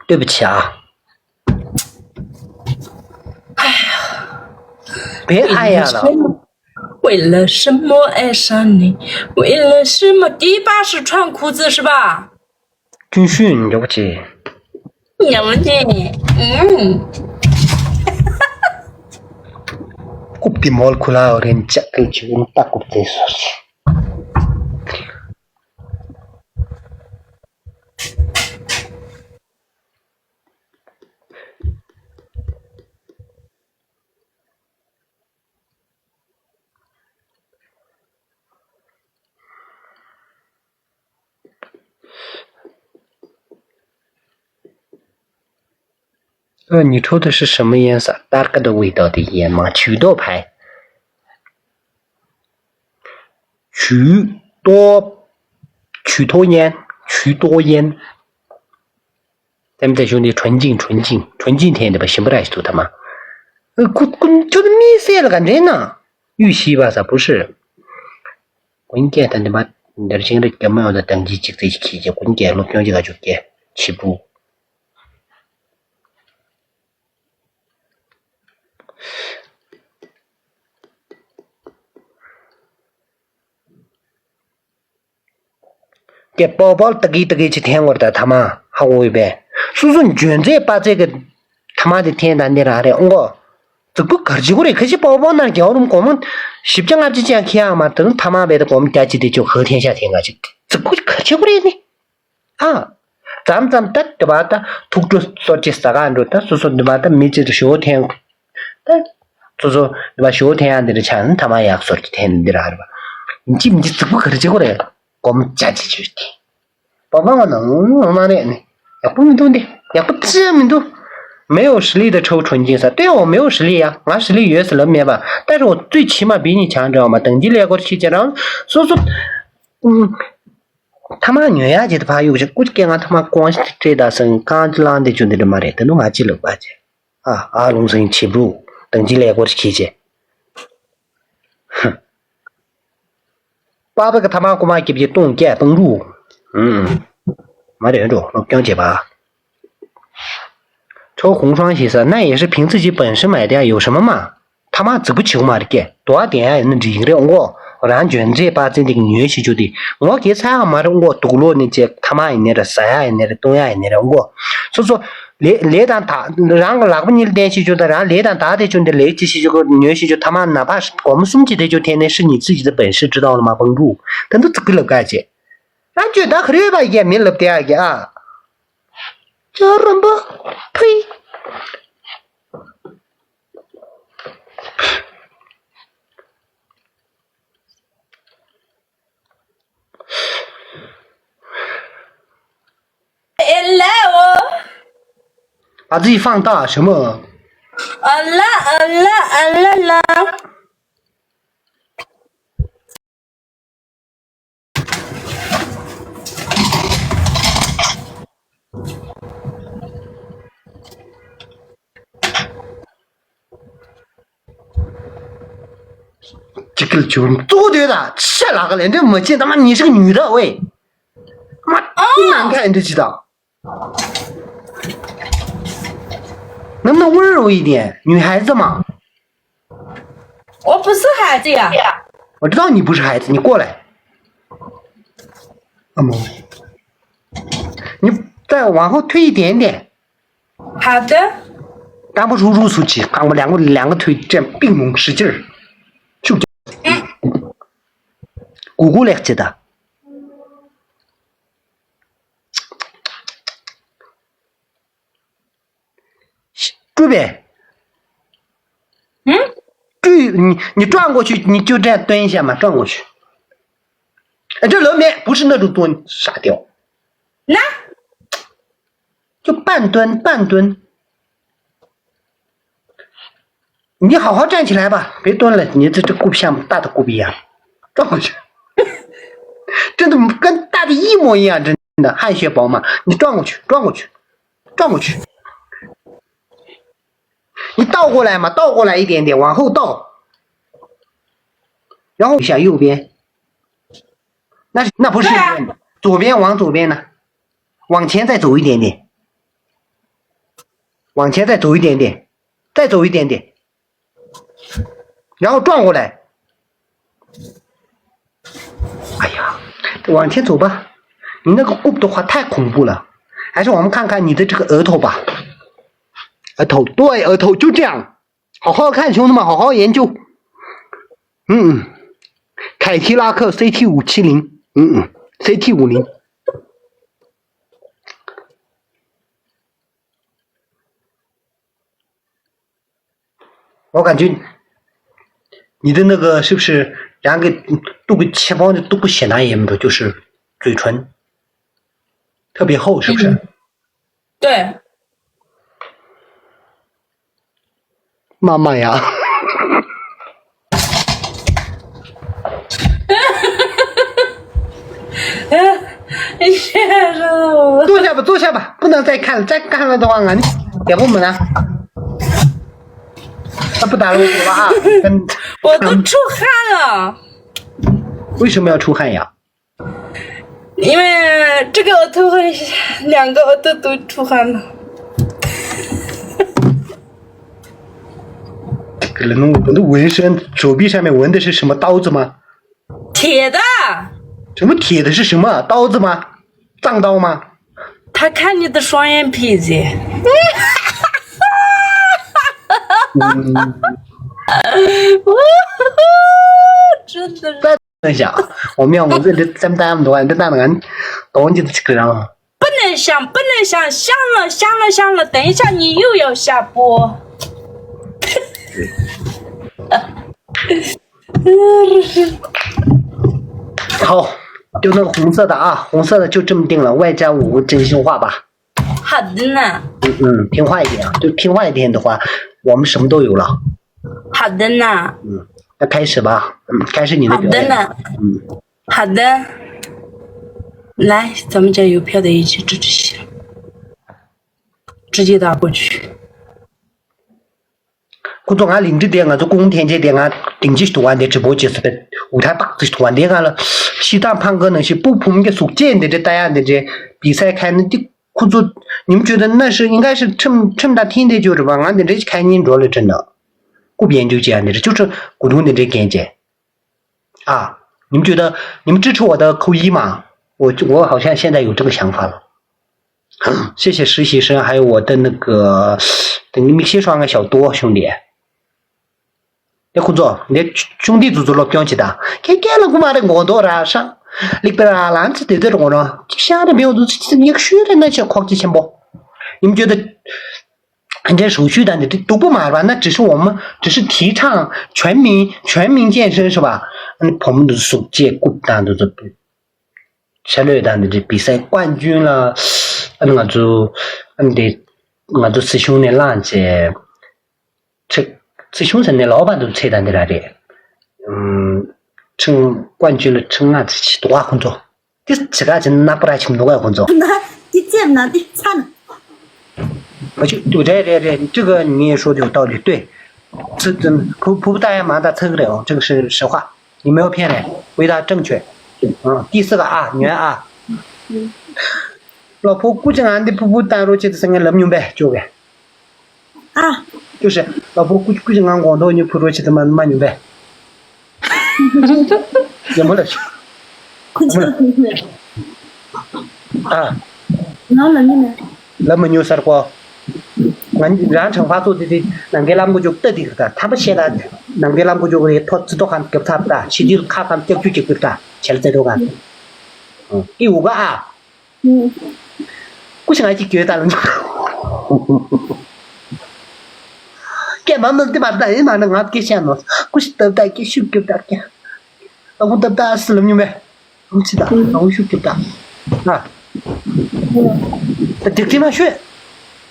对不起啊。哎呀，别哎呀了。 为了什么爱上你？为了什么？第一把是穿裤子是吧？军训了不起。了不起，嗯。ཀུབ་ཏི་མོལ་ཁུ་ལ་རེན་ཅག་གི་ཅི་ཡིན་ད་ཀུབ་ཏི་སོ་སི། ཨ། 你抽的是什么颜色？ 大个的味道的烟吗？曲豆牌。曲多，曲多烟，曲多烟。 ཙམ་ཙམ་ཞུ་ནི་纯净纯净 纯净 འཐེན་འདི་པ་ཞིམ་པ་ར་ཞིག་འདུག་ད་མ། ཨ། ཁུ་ཁུ་ཁྱོད་མི་སེ་ལ་ག་འདྲེན་ན། 玉溪 པ་ས་不是། ཀུན་ཀྱང་ད་འདི་མ་འདིར་ཞིང་ར་རྒྱ་མ་ཡོང་ད་དང་ཅི་ཅིག་ཙེ་ཞིག་ཁྱི་ཀྱི་ཀུན་ཀྱང་སློབ་སྦྱོང་ཅིག་ག་ཅུག་ཀྱི་ཆི་བུ། ཀྱེ་པོ་པོ་ལ་ཏི་གི་ཏི་གི་ཅི་འཐེན་བར་ད་ཐ་མ་ཧ་གོ་ཡོད་པས། སོ་སོ་འཇོན་ཚད་དཔའ་ཚད་ཀྱི་ཐ་མ་དེ་འཐེན་ད་འདི་རང་རེད་ཨོ་གོ། རྫིག་པོ་གར་བྱེད་དགོས་རེད། ཁ་ཤས་པོ་པོ་ནང་རྒྱལ་བ་རུམ་སྒོར་མོ་བཞི་བརྒྱ་ལྔ་བརྒྱ་ཅན་ཁྱི་ཡག་མ་དེ་ནི་ཐ་མ་བས་ད་སྒོར་མོ་བརྒྱ་ཅི་དེ་ཅོ་ག་འཐེན་ཤ་འཐེན་ག་ཅིག་རྫིག་པོ་གར་བྱེད་དགོས་རེད་ནི། ཨ། མཚམས་མཚམས་ད་དེ་བ་ད་ཐུགས་སྤྲོ་གསོལ་ཅེས་ཟ་ག་འགྲོ་ད་སོ་སོ་འདི་བ་ད་མི་ཅི་དུ་ཞོ་འཐེན། ད། སོ་སོ་འདི་བ་ཞོ་འཐེན་ཡ་འདི་རེ་ཆ་ནི་ཐ་མ་ཡག་སོར་གྱི་འཐེན་འདི་ར་རེ་བ། ཡིན་གཅིག་མིན་གཅིག་རྫིག་པོ་ག་རེ་བྱེད་དགོས་རེད། སྒོར་མོ་བརྒྱ་ཅི་ཅི་ཡོད་དེ། པ་པ་ང་ན་ངོ་མ་རེད་ནི། ཡག་པོ་མི་འདུག་འདི། ཡག་པོ་ཅི་ཡང་མི་འདུག 没有实力的抽纯净色，对哦，没有实力呀，ང་实力ཡོད་ཟེར་ལབ་མེད་པ། ད་རུང་最起码比你强 འདྲ་བ་མ་དང་འདི་ལས་སྐོར་ཤེས་ཀྱི་རང་སོ་སོ། ཐ་མག་ཉོ་ཡག་ཅིག་ཏུ་ཕར་གཡུག་ཅིག་སྐུ་སྐྱེ་ང་ཐ་མག་ཀོང་ཞིག་སྤྲད་ད་སང་རྐང་ཅི་ལང་དེ་ཅུ་འདི་འདྲ་མ་རེད། དེ་ནུ་ང་ཅི་ལབ་པ་ཅེ། ཨ་ཨ་ལུང་སེང་ཆི་བུ་དང་ཅི་ལས་སྐོར་ཞིག་གྱིས་ཅེ། ཧུ། པ་པ་གི་ཐ་མག་ཀུ་མ་སྐྱིབས་ཀྱི་ཏུང་སྐྱེ་པང་རུ། ཧུམ། མ་རེད་འགྲོ་སློབ་སྐྱོང་བྱེད་པ། 抽红双喜色，那也是凭自己本事买的呀，有什么嘛？ ཐ་མག་རྫིག་པོ་བྱེད་དགོས་མ་རེད་ཀྱེ། དུ་བ་དེ་ཡང་ཡིན་ན་འགྲིག་གི་རེད་ཨོ་གོ། རང་འཇོན་ཚད་དཔའ་རྩལ་འདི་གི་ཉོས་ཤེས་རྒྱུ་དེ་ངོ་གེ་ཚ་ཡག་མ་རེད་ཨོ་གོ། དུག་ལོག་ནི་ཅེ་ཐ་མག་ཡིན་ནི་རེད། ཟ་ཡག་ཡིན་ནི་རེད། བཏུང་ཡག་ཡིན་ནི་རེད་ཨོ་གོ། སོ་སོ། ལས་ལས་དང་དག་རང་གི་ལག་པ་གཉིས་ལ་བསྟན་ཤེས་རྒྱུ་དང་རང་ལས་དང་དག་དེ་ཅུ་འདི་ལས་ཅི་ཤེས་རྒྱུ་གོ་ཉོས་ཤེས་རྒྱུ་ཐ་མག་ན་ཕ་སྒོར་མོ་གསུམ་གྱི་དེ་ཅུ་འཐེན་ནས་ཧྲི་ཉི་ཚི་ཡི་ད་བན་ཧྲི་ཀྲི་ཏའོ་ལ་མ་བང་རུ། ད་འདི་རྫིག་པོ་ལབ་ག་ཅེ། རང་ཅོ་ད་ག་རེ་ཡོད་པ་ཡ་མི་ལབ་དེ་ཡ་གི་ཨ། ཅོ་རམ་པོ། ཕུའི། ཨེ་ལའོ། 把自己放大什么？ ཨ་ལ་ཨ་ལ་ཨ་ལ་ལ། ཅི་སྐད་བྱུང་གཙོ་བོ་དེ་ད་ཤ་ལག་ག་ལས་འདྲེ་མ་བྱེད་ད་མ་ཉི་ཤིག་ཉུས་ད་ཝེ། མ་ཏི་ནང་ཁ་འདྲེ་ཅི་ད། 能不能温柔一点？女孩子嘛。我不是孩子呀。我知道你不是孩子，你过来。阿毛，你再往后退一点点。好的。干部叔叔出去，干部两个两个腿这样并拢，使劲儿，就鼓鼓来接的。 对呗。嗯？对，你你转过去，你就这样蹲一下嘛，转过去。哎，这轮面不是那种蹲，傻掉。那？就半蹲半蹲。你好好站起来吧，别蹲了，你这这鼓像大的鼓一样，转过去，真的跟大的一模一样，真的汗血宝马，你转过去，转过去。 转过去。你倒过来嘛，倒过来一点点，往后倒，然后一下右边，那那不是右边，左边往左边呢，往前再走一点点，往前再走一点点，再走一点点。 然后转过来。哎呀，往前走吧，你那个 group 的话太恐怖了，还是我们看看你的这个额头吧。额头，对，额头就这样，好好看，兄弟们，好好研究。嗯嗯，凯迪拉克 C T 五七零，嗯嗯，C T 五零。 我感觉你的那个是不是两个都个切包的都不显得也没有，就是嘴唇特别厚，是不是？对。妈妈呀！坐下吧，坐下吧，不能再看了，再看了的话，俺也不门了。他不打了我走了啊！我都出汗了。为什么要出汗呀？因为这个额头和两个额头都出汗了。这个人，我的纹身，手臂上面纹的是什么刀子吗？铁的。什么铁的？是什么刀子吗？ 藏刀吗？他看你的双眼皮子。嗯，真的是。等一下，我们要我这里咱们大家都玩，这大人，懂就这个人。不能想，不能想，想了想了想了，等一下你又要下播。好，就那个红色的啊，红色的就这么定了，外加五个真心话吧。好的呢。嗯，听话一点啊，就听话一点的话，我们什么都有了。好的呢。嗯，那开始吧，嗯，开始你的表演。好的呢。嗯，好的。来，咱们家邮票的一起支持一下，直接打过去。 ཁོ་ཚོ་ང་ལིང་ཏི་དེ་ང་ཚོ་ཀུང་ཐན་ཅེ་དེ་ང་དེང་ཅི་ཐུ་བ་འདི་ཀྲི་པོ་ཅེ་སི་པེ་འུ་ཐ་པག་ཙི་ཐུ་བ་འདི་ང་ལ་ཤི་ཏང་ཕང་གི་ནང་ཞིག་པུ་ཕུམ་གི་ཟུག་ཅེ་འདི་འདྲ་ལྟ་ཡ་འདི་འདྲ་བི་སའི་ཁ་ནི་འདི་ཁོ་ཚོ་ཉིམ་ཅོ་དེ་ན་ཤི་ཨིན་ག་ཤི་ཁྲིམ་ཁྲིམ་དང་ཐིང་དེ་ཅོ་རེ་བ་ང་འདི་འདྲ་ཞིག་ཁ་ཉིན་འགྲོ་ལེ་ཁྲིན་ནོ་ཀུབ་ཡན་ཅུ་ཅེ་ཡ་འདི་འདྲ་ཅུ་ཁྲི་གུ་དུང་འདི་འདྲ་གན་ཅེ། ཨ། 你们觉得你们支持我的扣一吗？我我好像现在有这个想法了。谢谢实习生，还有我的那个那个密歇双个小多兄弟。那工作，你兄弟组织了不要去的，给给了姑妈的我多少上，你不要篮子对这种了，下的没有都是你个虚的那些快几千包。你们觉得 འདྲའི་ཧྲུའུ་ཅུའི་དང་འདི་འདྲའི་སྡུག་པོ་མ་རེད་པ། 那只是我们只是提倡全民全民健身是吧？ཨ་ནི་བུ་མོ་འདི་ཚོ་ཟུག་བཅད་རྐུབ་དང་འདི་ཚོ་ཆ་ལོས་དང་འདི་འདྲའི་བི་སའི་ཀོན་ཅུན་ལ་ཨ་ནི་ང་ཚོ་ཨ་ནི་འདི་ང་ཚོ་སྲིད་གཞུང་ནས་བླངས་བྱས། ཚིག་ཚིག་ཆུང་ཟེར་ནས་ལོག་པ་འདུག་ཚེ་དང་འདི་ར་རེད། ཨུམ། ཁྲིང་ཀོན་ཅུ་ལ་ཁྲིང་ང་ཚིག་ཆི་འདུག་ག་ཁོ་ཚོ། དེ་ཇི་ག་ཅི་ནག་པ་ར་ཆིམ་འདུག་ག་ཁོ་ཚོ། ན་དེ་ཙེམ་ན་དེ་ཚ་ན། 我就对，对，对，对，这个你也说的有道理，对。这这不不大爷马大车个哦，这个是实话，你没有骗人，回答正确。嗯，第四个啊，女儿啊，老婆估计俺的不不打入去的是俺冷牛呗，就呗。 ཨ། 就是老婆估计估计俺广东人不如去他妈慢牛呗。也没了去。 ཁོ་ཚོ་ལ་ཉོན། ཨ། ང་ལ་ཉོན་མེད། ལ་མ་ཉོན་སར་གོ། ང་རང་ཆང་ཕ་ཚོ་དེ་དེ་ནང་གའི་ལམ་གོ་ཅོག་ལྟ་དེ་གི་ད་ཐམ་པ་བཤད་ད། ནང་གའི་ལམ་གོ་ཅོག་རེ་ཐོ་ཙི་ཏོ་ཁམ་རྒྱབ་ཚབ་ད་ཕྱི་དུས་ཁ་ཁམ་སྐྱག་ཆུ་ཅིག་གི་ད་བྱེད་ལ་ཙེ་ཏོ་ག་ཨི་འུ་ག་ཨ། ཀུ་ཤི་ང་ཅིག་གྱོད་ད་ལ། ཀྱེ་མ་མི་འདི་མ་ད་ཨེ་མ་ན་ང་སྐད་བཤད་ནོ། ཀུ་ཤི་ཏབ་ད་ཀྱེ་ཤུགས་རྒྱབ་ད་ཀྱེ། ཨ་ཁུ་ཏབ་ད་སི་ལམ་ཉུ་མེ། ཨ་ཁུ་ཅི་ད་ཨ་ཁུ་ཤུགས་རྒྱབ་ད། ཨ། ད་དེག་དེ་མ་ཤོད།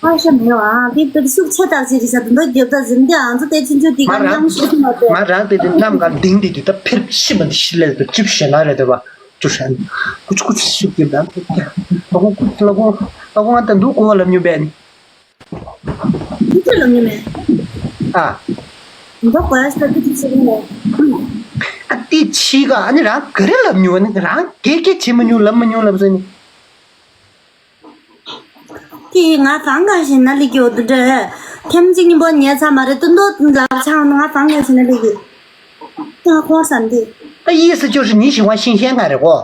ཨ་ཤ་མེད་བ་ཨ་དེ་དེ་ཤུགས་ཆེ་དག་ཟེར་རི་ས་དུ་འདོད་རྒྱབ་ད་ཟིན་ཏེ་ཨང་ཚོ་དེ་ཆུན་ཆུན་དེ་ག་ང་རང་ཉམས་ཤུགས་མ་དེ། ང་རང་དེ་དེ་གནམ་གང་ལྡིང་དེ་དུ་ད་ཕེབས་ཤི་མ་དེ་ཤི་ལེ་དུ་ཅིབ་ཤེ་ན་རེ་དེ་བ། ཅུ་ཧྲན། ཀུ་ཆུ་ཀུ་ཆུ་ཤུགས་རྒྱབ་ད་ཕེབས་ཀྱ། ཨ་ཁུ་ཀུ་ལ་ཁུ་ལ་ཁུ་ང་ད་འདུག་གོ་བ་ལབ་ཉུ་བས་ནི། འདི་ཚོ་ལབ་ཉུ་མེད། ཨ། འདོག་གོ་ཡ་ས་ཏི་ཏི་ཚེ་རིང་ལ། ཨ་ཏི་ཕྱི་ག་ཨ་ནི་རང་ག་རེ་ལབ་ཉུ་ཨ་ནི་རང་གེ་གེ་བྱེད་མ་ཉུ་ལབ་མ་ཉུ་ལབ་ཟེར་ནི། དེ་ང་གང་ག་ཞིག་ན་ལི་གི་འོ་དུ་འདྲ། ཐེམ་ཅིག་ཉིན་པོ་ཉལ་ཚ་མ་རེད་དུ་འདོད་ལབ་ཚང་ང་གང་ག་ཞིག་ན་ལི་གི། ང་ཁོང་བསམ་དེ། ད་ཡིས་སུ་ཅོ་ཧྲི་ཉི་ཞི་ཝང་ཤིང་ཤན་ག་རེ་གོ།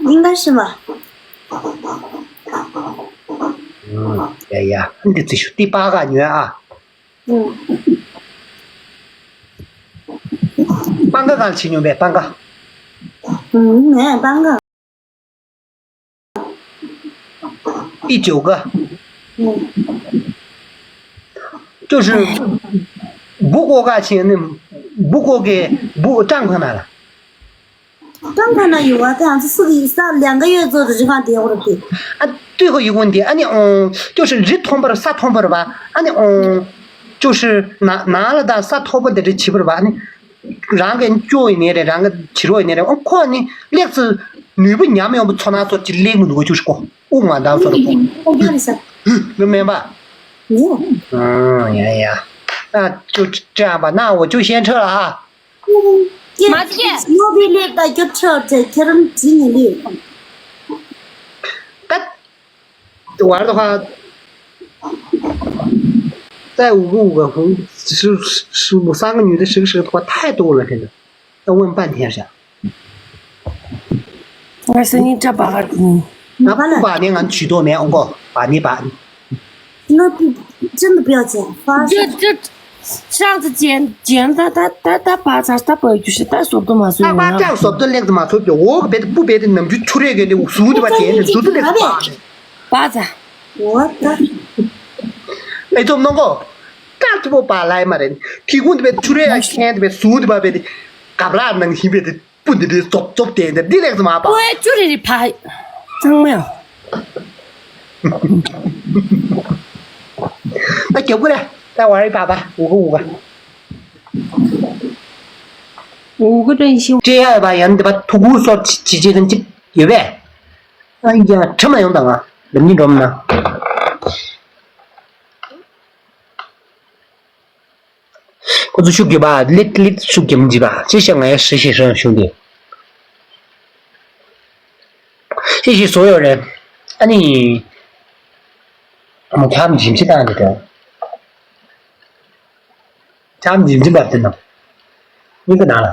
ཡིན་ག་ཤི་མ། ཡ་ཡ། འདི་ཚེ་ཤུ་ཏི་པ་ག་ཉོན་ཨ། པང་ག་གང་ཆི་ཉོན་པས་པང་ག། ངས་པང་ག། ཏི་ཅོ་ག། 就是不过个钱呢，不过给不账款拿了。 ཀྲང་ཁ་ན་ཡོད་བ་དེ་ང་ཚོ་སུ་གི་ས་ལེང་ག་ཡོད་ཚོ་རི་གང་དེ་ཡོད་རེད་དེ། ཨ་ཏུས་ཧོ་ཡི་གུན་དེ་ཨ་ནི་ཨོང་ཅོ་ཧྲི་རི་ཐོང་པར་ས་ཐོང་པར་བ་ཨ་ནི་ཨོང་ཅོ་ཧྲི་ན་ན་ལ་ད་ས་ཐོང་པར་དེ་རི་བྱི་པར་བ་ཨ་ནི་རང་གི་ཅོ་ཡི་ནེ་རེ་རང་གི་བྱི་རོ་ཡི་ནེ་རེ་ཨོང་ཁོ་ནི་ལེགས་སུ་ནུས་པ་ཉམས་ཡོང་པ་ཚོ་ན་ཚོ་ཅི་ལེགས་མི་འདུག་གོ་ཅོ་ཧྲི་གོ་ཨུ་ང་དང་སོ་རུ་གོ་ཨུ་མེན་པ། ཨ་ཡ་ཡ། ཨ་ཅོ་ཅོ་ཡང་པ་ན་འོ་ཅོ་ཤན་ཁྲ་ལ་ཧ། མ་བྱེད། ཡོད་པའི་ལས་ཀ་རྒྱབ་ཆོག་ཅེས་ཁྱེད་རང་བྲིས་ནས་ལས། ད། 玩的话，再五个五个，十十五三个女的，十个十个的话，太多了，真的。要问半天是。 ང་སང་ཉིན་འདྲ་པ་གར་ཡིན། ང་པ་ནི་ང་ཇུས་གཏོགས་མེད་ཨང་གོ་པ་ནི་པ། 那不真的不要讲，发 这这上次剪剪他他他他把他他把就是他说的嘛，所以 ཨ་པ་ཅག་སོབ་ཏུ་ལེགས་དུ་མ་ཚོབ་ཀྱི་འོག་བེད་དུ་སྤུ་བེད་དུ་ནམ་རྒྱུན་ཆུ་རེ་གེ་དེ་ཟུ་དུ་ལེགས་དུ་པ་ནི་ཟུ་དུ་ལེགས་དུ་པ་ནི། 把子。 ཨེ་ཚོབ་ནང་གོ་ཀ་ཐུ་པོ་པ་ལའི་མ་རེད། ཐི་ཀུན་དུ་བེད་ཆུ་རེ་ཡ་ཁན་དུ་བེད་ཟུ་དུ་པ་བེད་དུ་གབ་ར་ནང་ཧི་བེད་དུ། སྤུ་འདི་འདྲའི་རྩོབ་རྩོབ་བསྟན་ཏེ་འདི་ལེགས་སུ་མ་པ། ཀོའི་ཅུ་རི་རི་ཕ། ཚང་མ་ཡང་། ད་རྒྱབ་ཀུ་རེ། ད་བ་རི་པ་པ། འུ་གུ་འུ་ག་འུ་གུ་དྲན་ཤིང་། ཅེ་ཡ་བ་ཡང་འདི་པ་ཐུ་གུ་སོར་ཅི་ཅི་ཅི་ཅི་ཡོད་པས། ཨ་ཡ་ཁྲི་མ་ཡོང་དང་ང་ལམ་གཉིས་འགྲོ་མ་ན། ཁོ་ཚོ་ཤུགས་རྒྱབ་པ་ལིད་ལིད་ཤུགས་རྒྱབ་མི་བྱེད་པ་ཅི་བྱ་ང་ཡ་ཧྲི་ཤི་ཧྲི་ཤུགས་འདི་ཅི་ཞིག་བཟོ་ཡོད་རེད། ཨ་ནི་ཁྱམ་འཇིམ་ཆི་བཏང་འདི་དོན་ཁྱམ་འཇིམ་ཆི་འབབ་དེ་ནང་མི་གི་ནང་ལ།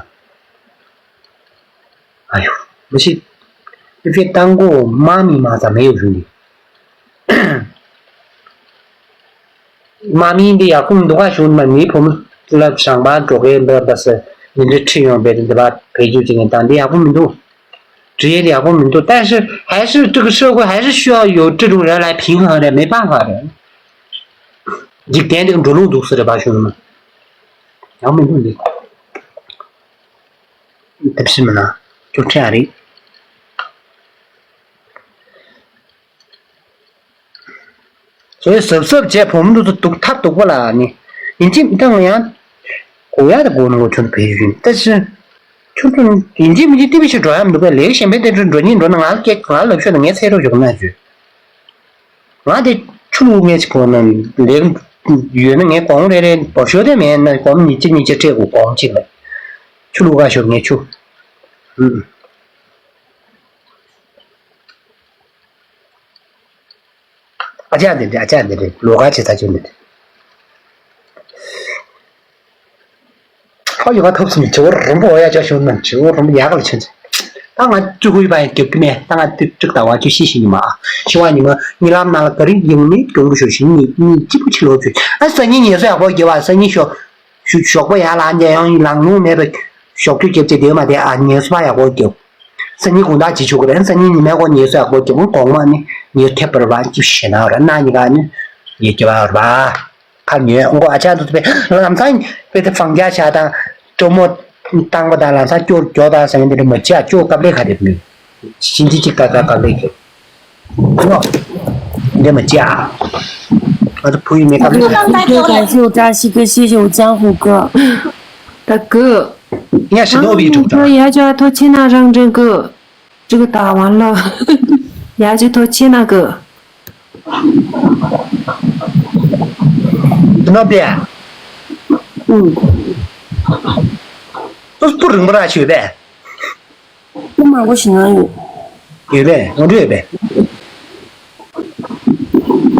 ཨ་ཡོ། མི་ཤི། ཨི་ཕེ་ཏང་གོ་མ་མི་མ་ཙ་མེ་ཡོ་ཞུ་ནི། མ་མི་འདི་ཡག་པོ་མི་འདུག་ག་ཞུ་ནི་མ་མི་བུ་མོ་ལ་ཞང་པ་འགྲོ་གེ་འདི་བ་སི་འདི་འདྲ་ཁྲིད་ཡོང་པའི་འདི་བ་བེད་སྤྱོད་ཅིག་ཡིན་དང་འདི་ཡག་པོ་མི་འདུག 职业的 ཡག་པོ་མི་འདུག 但是还是这个社会还是需要有这种人来平衡的，没办法的。འཇིག་རྟེན་འདི་འགྲོ་ལུགས་འདུག་ཟེར་བ་ཞུ་ནི་མ། ཡག་མི་འདུག་འདི། དེབ་སི་མི་ན་ཅོ་ཁྲེ་ཨ་རི། དེ་གཟབ་གཟབ་བྱས་བུ་མོ་འདི་ཚོ་སྡུག་ཐབས་སྡུག་པ་ལ་ནི། ཡིན་གཅིག་མིན་གཅིག་ཡང་། གོ་ཡ་དང་གོ་ནོ་ཆུང་བེད་ཡིན་ད་ཅི། ཆུང་ཆུང་ཡིན་གཅིག་མིན་གཅིག་ཏི་བི་ཞིག་འགྲོ་ཡ་མི་འདུག་པས་ལེགས་གཞན་ཕན་དེ་འགྲོ་འགྲོ་ཉིན་འགྲོ་ན་ང་ལ་སྐད་ང་ལ་ལབ་ཤོད་ན་ངས་ཚེ་རོགས་ཞོག་ན་བརྗོད། ང་དེ་ཆུ་ལུག་ངས་ཅིག་གོ་ན་ལེགས་ཡོད་ན་ངས་གོང་རེ་རེ་བབ་ཤོད་དེ་མེད་ན་གོམ་ཉིས་གཅིག་ཉིས་གཅིག་སྤྲད་དགོས་གོང་གཅིག་ལ། ཆུ་ལུག་ག་ཤོར་ངས་ཆུ། ཨུ། ཨ་ཅག་འདི་འདྲ་ཨ་ཅག་འདི་འདྲ་ལོ་ག་བྱེད་ཚ་ཆུ་འདི་འདྲ། ཨ་ཡོ་ག་ཐོབ་སོང་བྱེད་པོ་རིན་པོ་ཨོ་ཡ་ཅག་ཤོར་ན་བྱེད་པོ་རིན་པོ་ཡག་ག་ལ་ཆེན་ཆེ། ད་ང་བཅུ་དགུ་ཡི་བར་རྒྱབ་ཀྱི་མེད་ད་ང་ཏི་ཀྲིག་ད་བ་བཅུ་བཞི་ཞིག་ཉི་མ་ཨ་ཤི་བ་ཉི་མ་གཉིད་ལམ་ནང་ལ་ག་རིག་ཡོང་མེད་གྱོང་གུ་ཤོར་ཞིང་གཉིད་གཉིད་སྐྱིད་པོ་ཆེ་ལོ་བཅུ་ཨ་སང་ཉིན་ཉལ་ས་ཡག་པོ་རྒྱབ་ཨ་སང་ཉིན་ཤོག་ཞུ་ཞོགས་པ་ཡར་ལངས་རྒྱ་ཡང་ལངས་ལུང་མེད་པའི་ཞོགས་ཀྱི་རྒྱབ་ཅེས་བསྡད་མ་བསྡད་ཨ་ཉལ་ས་ཡག་པོ་རྒྱབ། སང་ཉིན་དགོང་དག་བྱེད་ཆོག་གི་རེད། སང་ཉིན་ཉི་མའི་སྒོ་ཉལ་ས་ཡག་པོ་རྒྱབ་དགོང་མ་ནི་ཉལ་ཐེབས་པར་བ་ཅིབ་ཞེ་ན་ར་གནའ་ཉི་ག་ནི་ཉལ་རྒྱབ་བར་བ་ཁ་ཉོས་མགོ་ཨ་ཅག་འདུག་པས་ལམ་སང་པས་དེ་བང་རྒྱ་བྱ་དང་ཅོ་མོ་བཏང་པ་དང་ལམ་སང་སྐྱོ་སྐྱོ་དང་ཟེར་མཁན་དེ་འདྲ་མ་བྱེད་ཨ་སྐྱོ་སྐབས་ལས་ཁ་དེ་མི། 星期几嘎嘎嘎那个。喏，你这么讲，我的朋友没干嘛。 大哥，你看是多比中招。 ཡ་ཅག་ཐོ་ཆེ་ན་རང་དྲན་གི་ཅི་གི་ད་བ་ལ་ཡ་ཅི་ཐོ་ཆེ་ན་གི་ནོ་པེ། ཨུ། ཏོ་སྤུ་རིང་པོ་ར་ཞུས་པས། སྤུ་མང་པོ་ཞིག་ན་ཡོད། ཡོད་པས། ངོ་སྤྲོད་ཡོད་པས།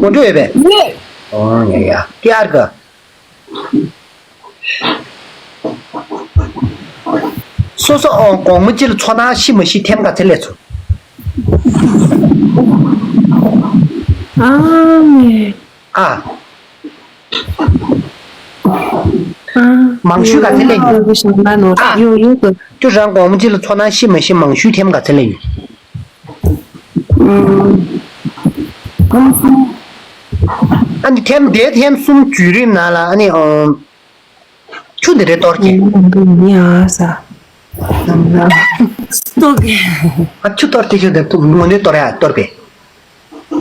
ངོ་སྤྲོད་ཡོད་པས། ཡོད། ཨོ་ཡ་ཡ་ཀི་ཨར་ག་སོ་སོ་ཨོ་དགོང་མོ་གཅིག་ལ་ཚོར་སྣང་ཤི་མ་ཤི་ཐེམ་ག་ཚད་ལས་ཚོར། ཨ་ནི། ཨ། མང་ཤོས་ག་ཚད་ལེན་ཡོད། ཨ། ཡོད་ཡོད་གི་ཁྱོད་རང་དགོང་མོ་གཅིག་ལ་ཚོར་སྣང་ཤི་མ་ཤི་མང་ཤོས་ཐེམ་ག་ཚད་ལེན་ཡོད། ཨ་ནི་ཐེམ་དེ་ཐེམ་གསུམ་བརྒྱུད་རིམ་ནང་ལ་ཨ་ནི་ཨང་། ཆུ་འདི་རེད་གཏོར་གྱི། ཡ་ས། སྟོར་གྱི། ཨ་ཆུ་གཏོར་གྱི་ཆུ་འདི་ཐུག་ངོ་ནས་གཏོར་ཡ་གཏོར་པས།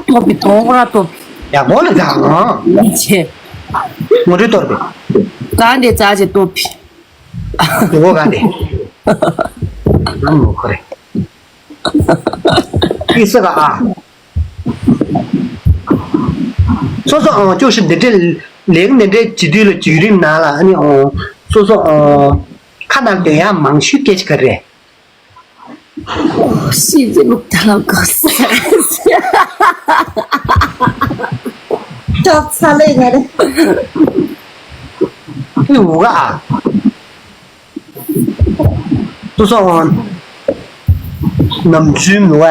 གཏོར་པའི་དོང་ཁོ་ར་གཏོར། ཡ་མོ་ལ་ད་ཨང་། མི་ཆེ། ངོ་སྤྲོད་གཏོར་པས། གང་དེ་རྩ་ཆེ་གཏོར་པས། ངོ་གང་དེ། ཨང་ངོ་ཁོ་རེད། ཨི་སི་ག་ཨ། སོ་སོ་ཨང་ཅོ་ཤི་འདི་འདྲའི་ལེགས་འདི་འདྲའི་བྱེད་དུས་ལ་བརྒྱུད་རིམ་ནང་ལ་ཨ་ནི་ཨང་སོ་སོ་ཨང་ཁ་ནང་འདོན་ཡ་མང་ཤོས་སྐད་ཆ་ག་རེ། ཤི་ཟི་ལུག་ད་ལ་གོ་ས། ཅོག་ཚ་ལེ་ང་རེ། ཨི་འུ་ག་ཨ། སོ་སོ་ཨང་ནམ་རྒྱུན་མི་བ།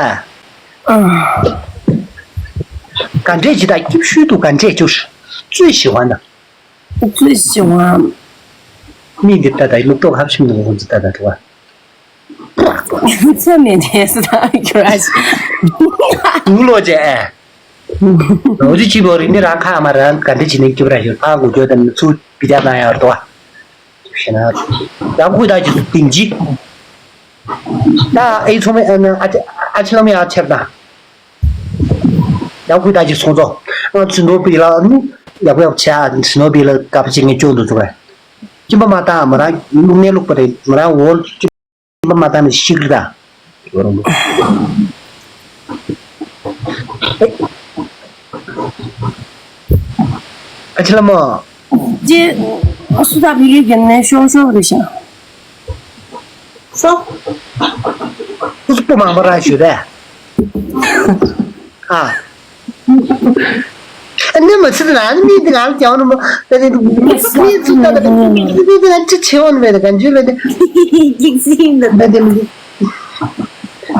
ག་འདྲས་ཇི་ལྟར་སྐྱིབ་ཤུལ་དུ་ག་འདྲས་བཅུག་རྩོད་ཞི་བ་ན། རྩོད་ཞི་བ། མི་འདི་ལྟ་ད་སློབ་གྲོགས་ཧབ་ཤིམ་ནང་ཁོང་ཚོ་ལྟ་ད་འགྲོ་བ། ཚེ་མེད་ནས་སུ་དང་ཁྱོད་ར་ཞིག་ངུ་ལོ་ཅེ་ཨེ། ལོ་ཅི་ཅི་བོ་རིག་ནི་རང་ཁ་མ་རང་ག་འདྲས་ཅི་ནས་སྐྱིབ་ར་ཞོར་ཕ་གུ་གྱོད་དམ་ཚུ་བི་ཅག་ན་ཡར་དོ། ཞེ་ན། ཡང་ཁུ་ད་ཅི་ཏིང་ཅི། ད་ཨེ་ཚོ་མེ་ཨ་ན་ཨ་ཅི་ཨ་ཅི་ལམ་ཡང་ཆེར་ད། ཡག་པོ་ད་ཅིག་སོང་ཚོ། ང་ཚོ་ནོ་པི་ལ་ནི་ཡག་པོ་ཡག་པོ་བྱས་ཨ་ནི་ནོ་པི་ལ་དགའ་པོ་བྱེད་ངེས་སྐྱོན་འདུག་ཚོ་བས། སྐྱིན་པ་མ་བཏང་མ་རང་ལུག་ནས་ལུག་པ་རེད་མ་རང་འོ་སྐྱིན་པ་མ་བཏང་ནས་ཤིག་རེད་ད། ཨ་ཆི་ལ་མོ། ཅེ། སུ་ད་བི་ལི་གན་ནས་ཤོག་ཤོག་རེད་ཤག་སོ། ཁུ་སྤུ་མང་པོ་ར་ཞུ་རེད། ཨ། ཨ་ནི་མ་ཚིག་ན་ཨ་ནི་མི་དེ་ང་ལ་ཀྱང་ནི་མོ་ད་ནི་མི་ཚིག་ད་ད་མི་དེ་ང་ཅི་ཆེ་བ་ནི་མེད་ད་གང་ཅི་ལ་དེ། ཀྱིག་སིང་ད་ད་དེ་མི་དེ།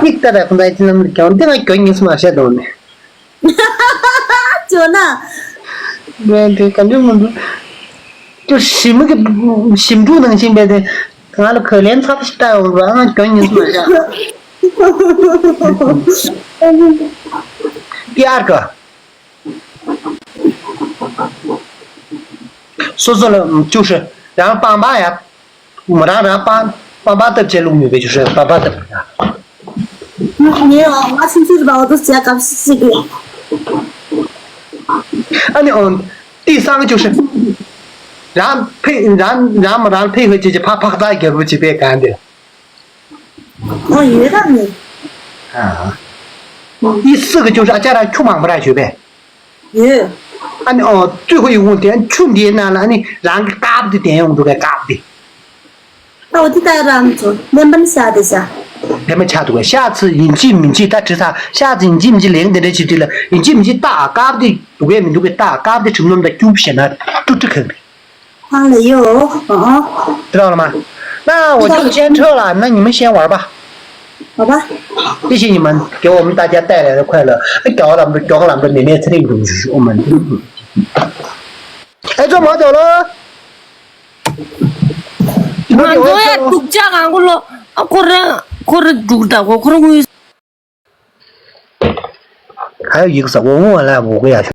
མིག་ད་ད་ཁོང་ད་ཅི་ན་མི་ཀྱང་དེ་ང་གྱོད་ཉིས་མ་བཤད་དོ་ནི། ཅོ་ན། ང་དེ་ག་འདྲ་མི་འདུག་ཅོ་ཞིམ་གི་ཞིམ་ཕྲུག་ནང་བཞིན་པའི་དེ་ང་ལ་གོས་ལེན་ཚ་པོ་ཞིག་བཏགས་ཡོང་ར་ང་གྱོད་ཉིས་མ་བཞག་ཀི་ཨར་ག་སོ་སོ་ལ་ཅོ་ཧྲི་རང་པང་པ་ཡ། མོ་རང་རང་པང་པང་པ་བཏབ་བྱས་བླུགས་མེད་པའི་ཆུ་ཧྲེ་པང་པ་བཏབ་ཡ། ངས་ཨ་མ་སིན་སིར་བ་འོ་དོ་ཟས་སྐབས་སི་སི་གི། ཨ་ནི་ཨོ། ཏི་སང་ཅུ་ཧྲི། རང་ཕེ་རང་རང་མ་རང་ཕེ་ཧེ་ཅི་ཅི་ཕ་ཕག་ཚ་རྒྱལ་པོ་ཅི་པའི་གང་དེ། ཨོ་ཡོད་ར་ནི། ཨ། ཏི་སི་གི་ཅུ་ཧྲི་ཨ་ཅག་རང་ཁྱུ་མང་པོ་ར་ཞོད་པས། ཡོད། ཨ་ནི་ཨོ་ཙུ་ཧོ་ཡི་ཧུང་དེ་ཆུ་འདིའི་ནང་ལ་ཨ་ནི་རང་གི་དཀར་པོ་དེ་དེ་ཡོང་འདུག་གས་དཀར་པོ་དེ། ཨོ་དེ་ལྟར་རང་ཚོ་ལེན་པན་ཤ་དེ་ཤ། ལེན་པན་ཆགས་འདུག་གས་ཤ་ཚི་ཡིན་གཅིག་མིན་གཅིག་ད་དྲི་ས་ཤ་ཚི་ཡིན་གཅིག་མིན་གཅིག་ལེན་དེ་འདྲ་བྱེད་དུས་ལ་ཡིན་གཅིག་མིན་གཅིག་ད་དཀར་པོ་དེ་འདུག་གས་མི་འདུག་གས་ད་དཀར་པོ་དེ་ཁྲིམས་ནོམ་ད་སྐྱུག་བྱས་ན་ཏུ་ཏུ་ཁེགས་རེད། 胖了哟，哦， 知道了吗？那我就先撤了，那你们先玩吧。 好吧。 谢谢你们给我们大家带来的快乐。哎，搞了，搞了，没没吃那种，我们。哎，做毛走了。你们给我做了。 ང་ཚོ་ཡ་སྡུག་ཅག་གང་གོ་ལོ། ཨ་ཁོ་རང་ཁོ་རང་སྡུག་ད་གོ་ཁོ་རང་ངུས། 还有一个是我问完了，我回家去。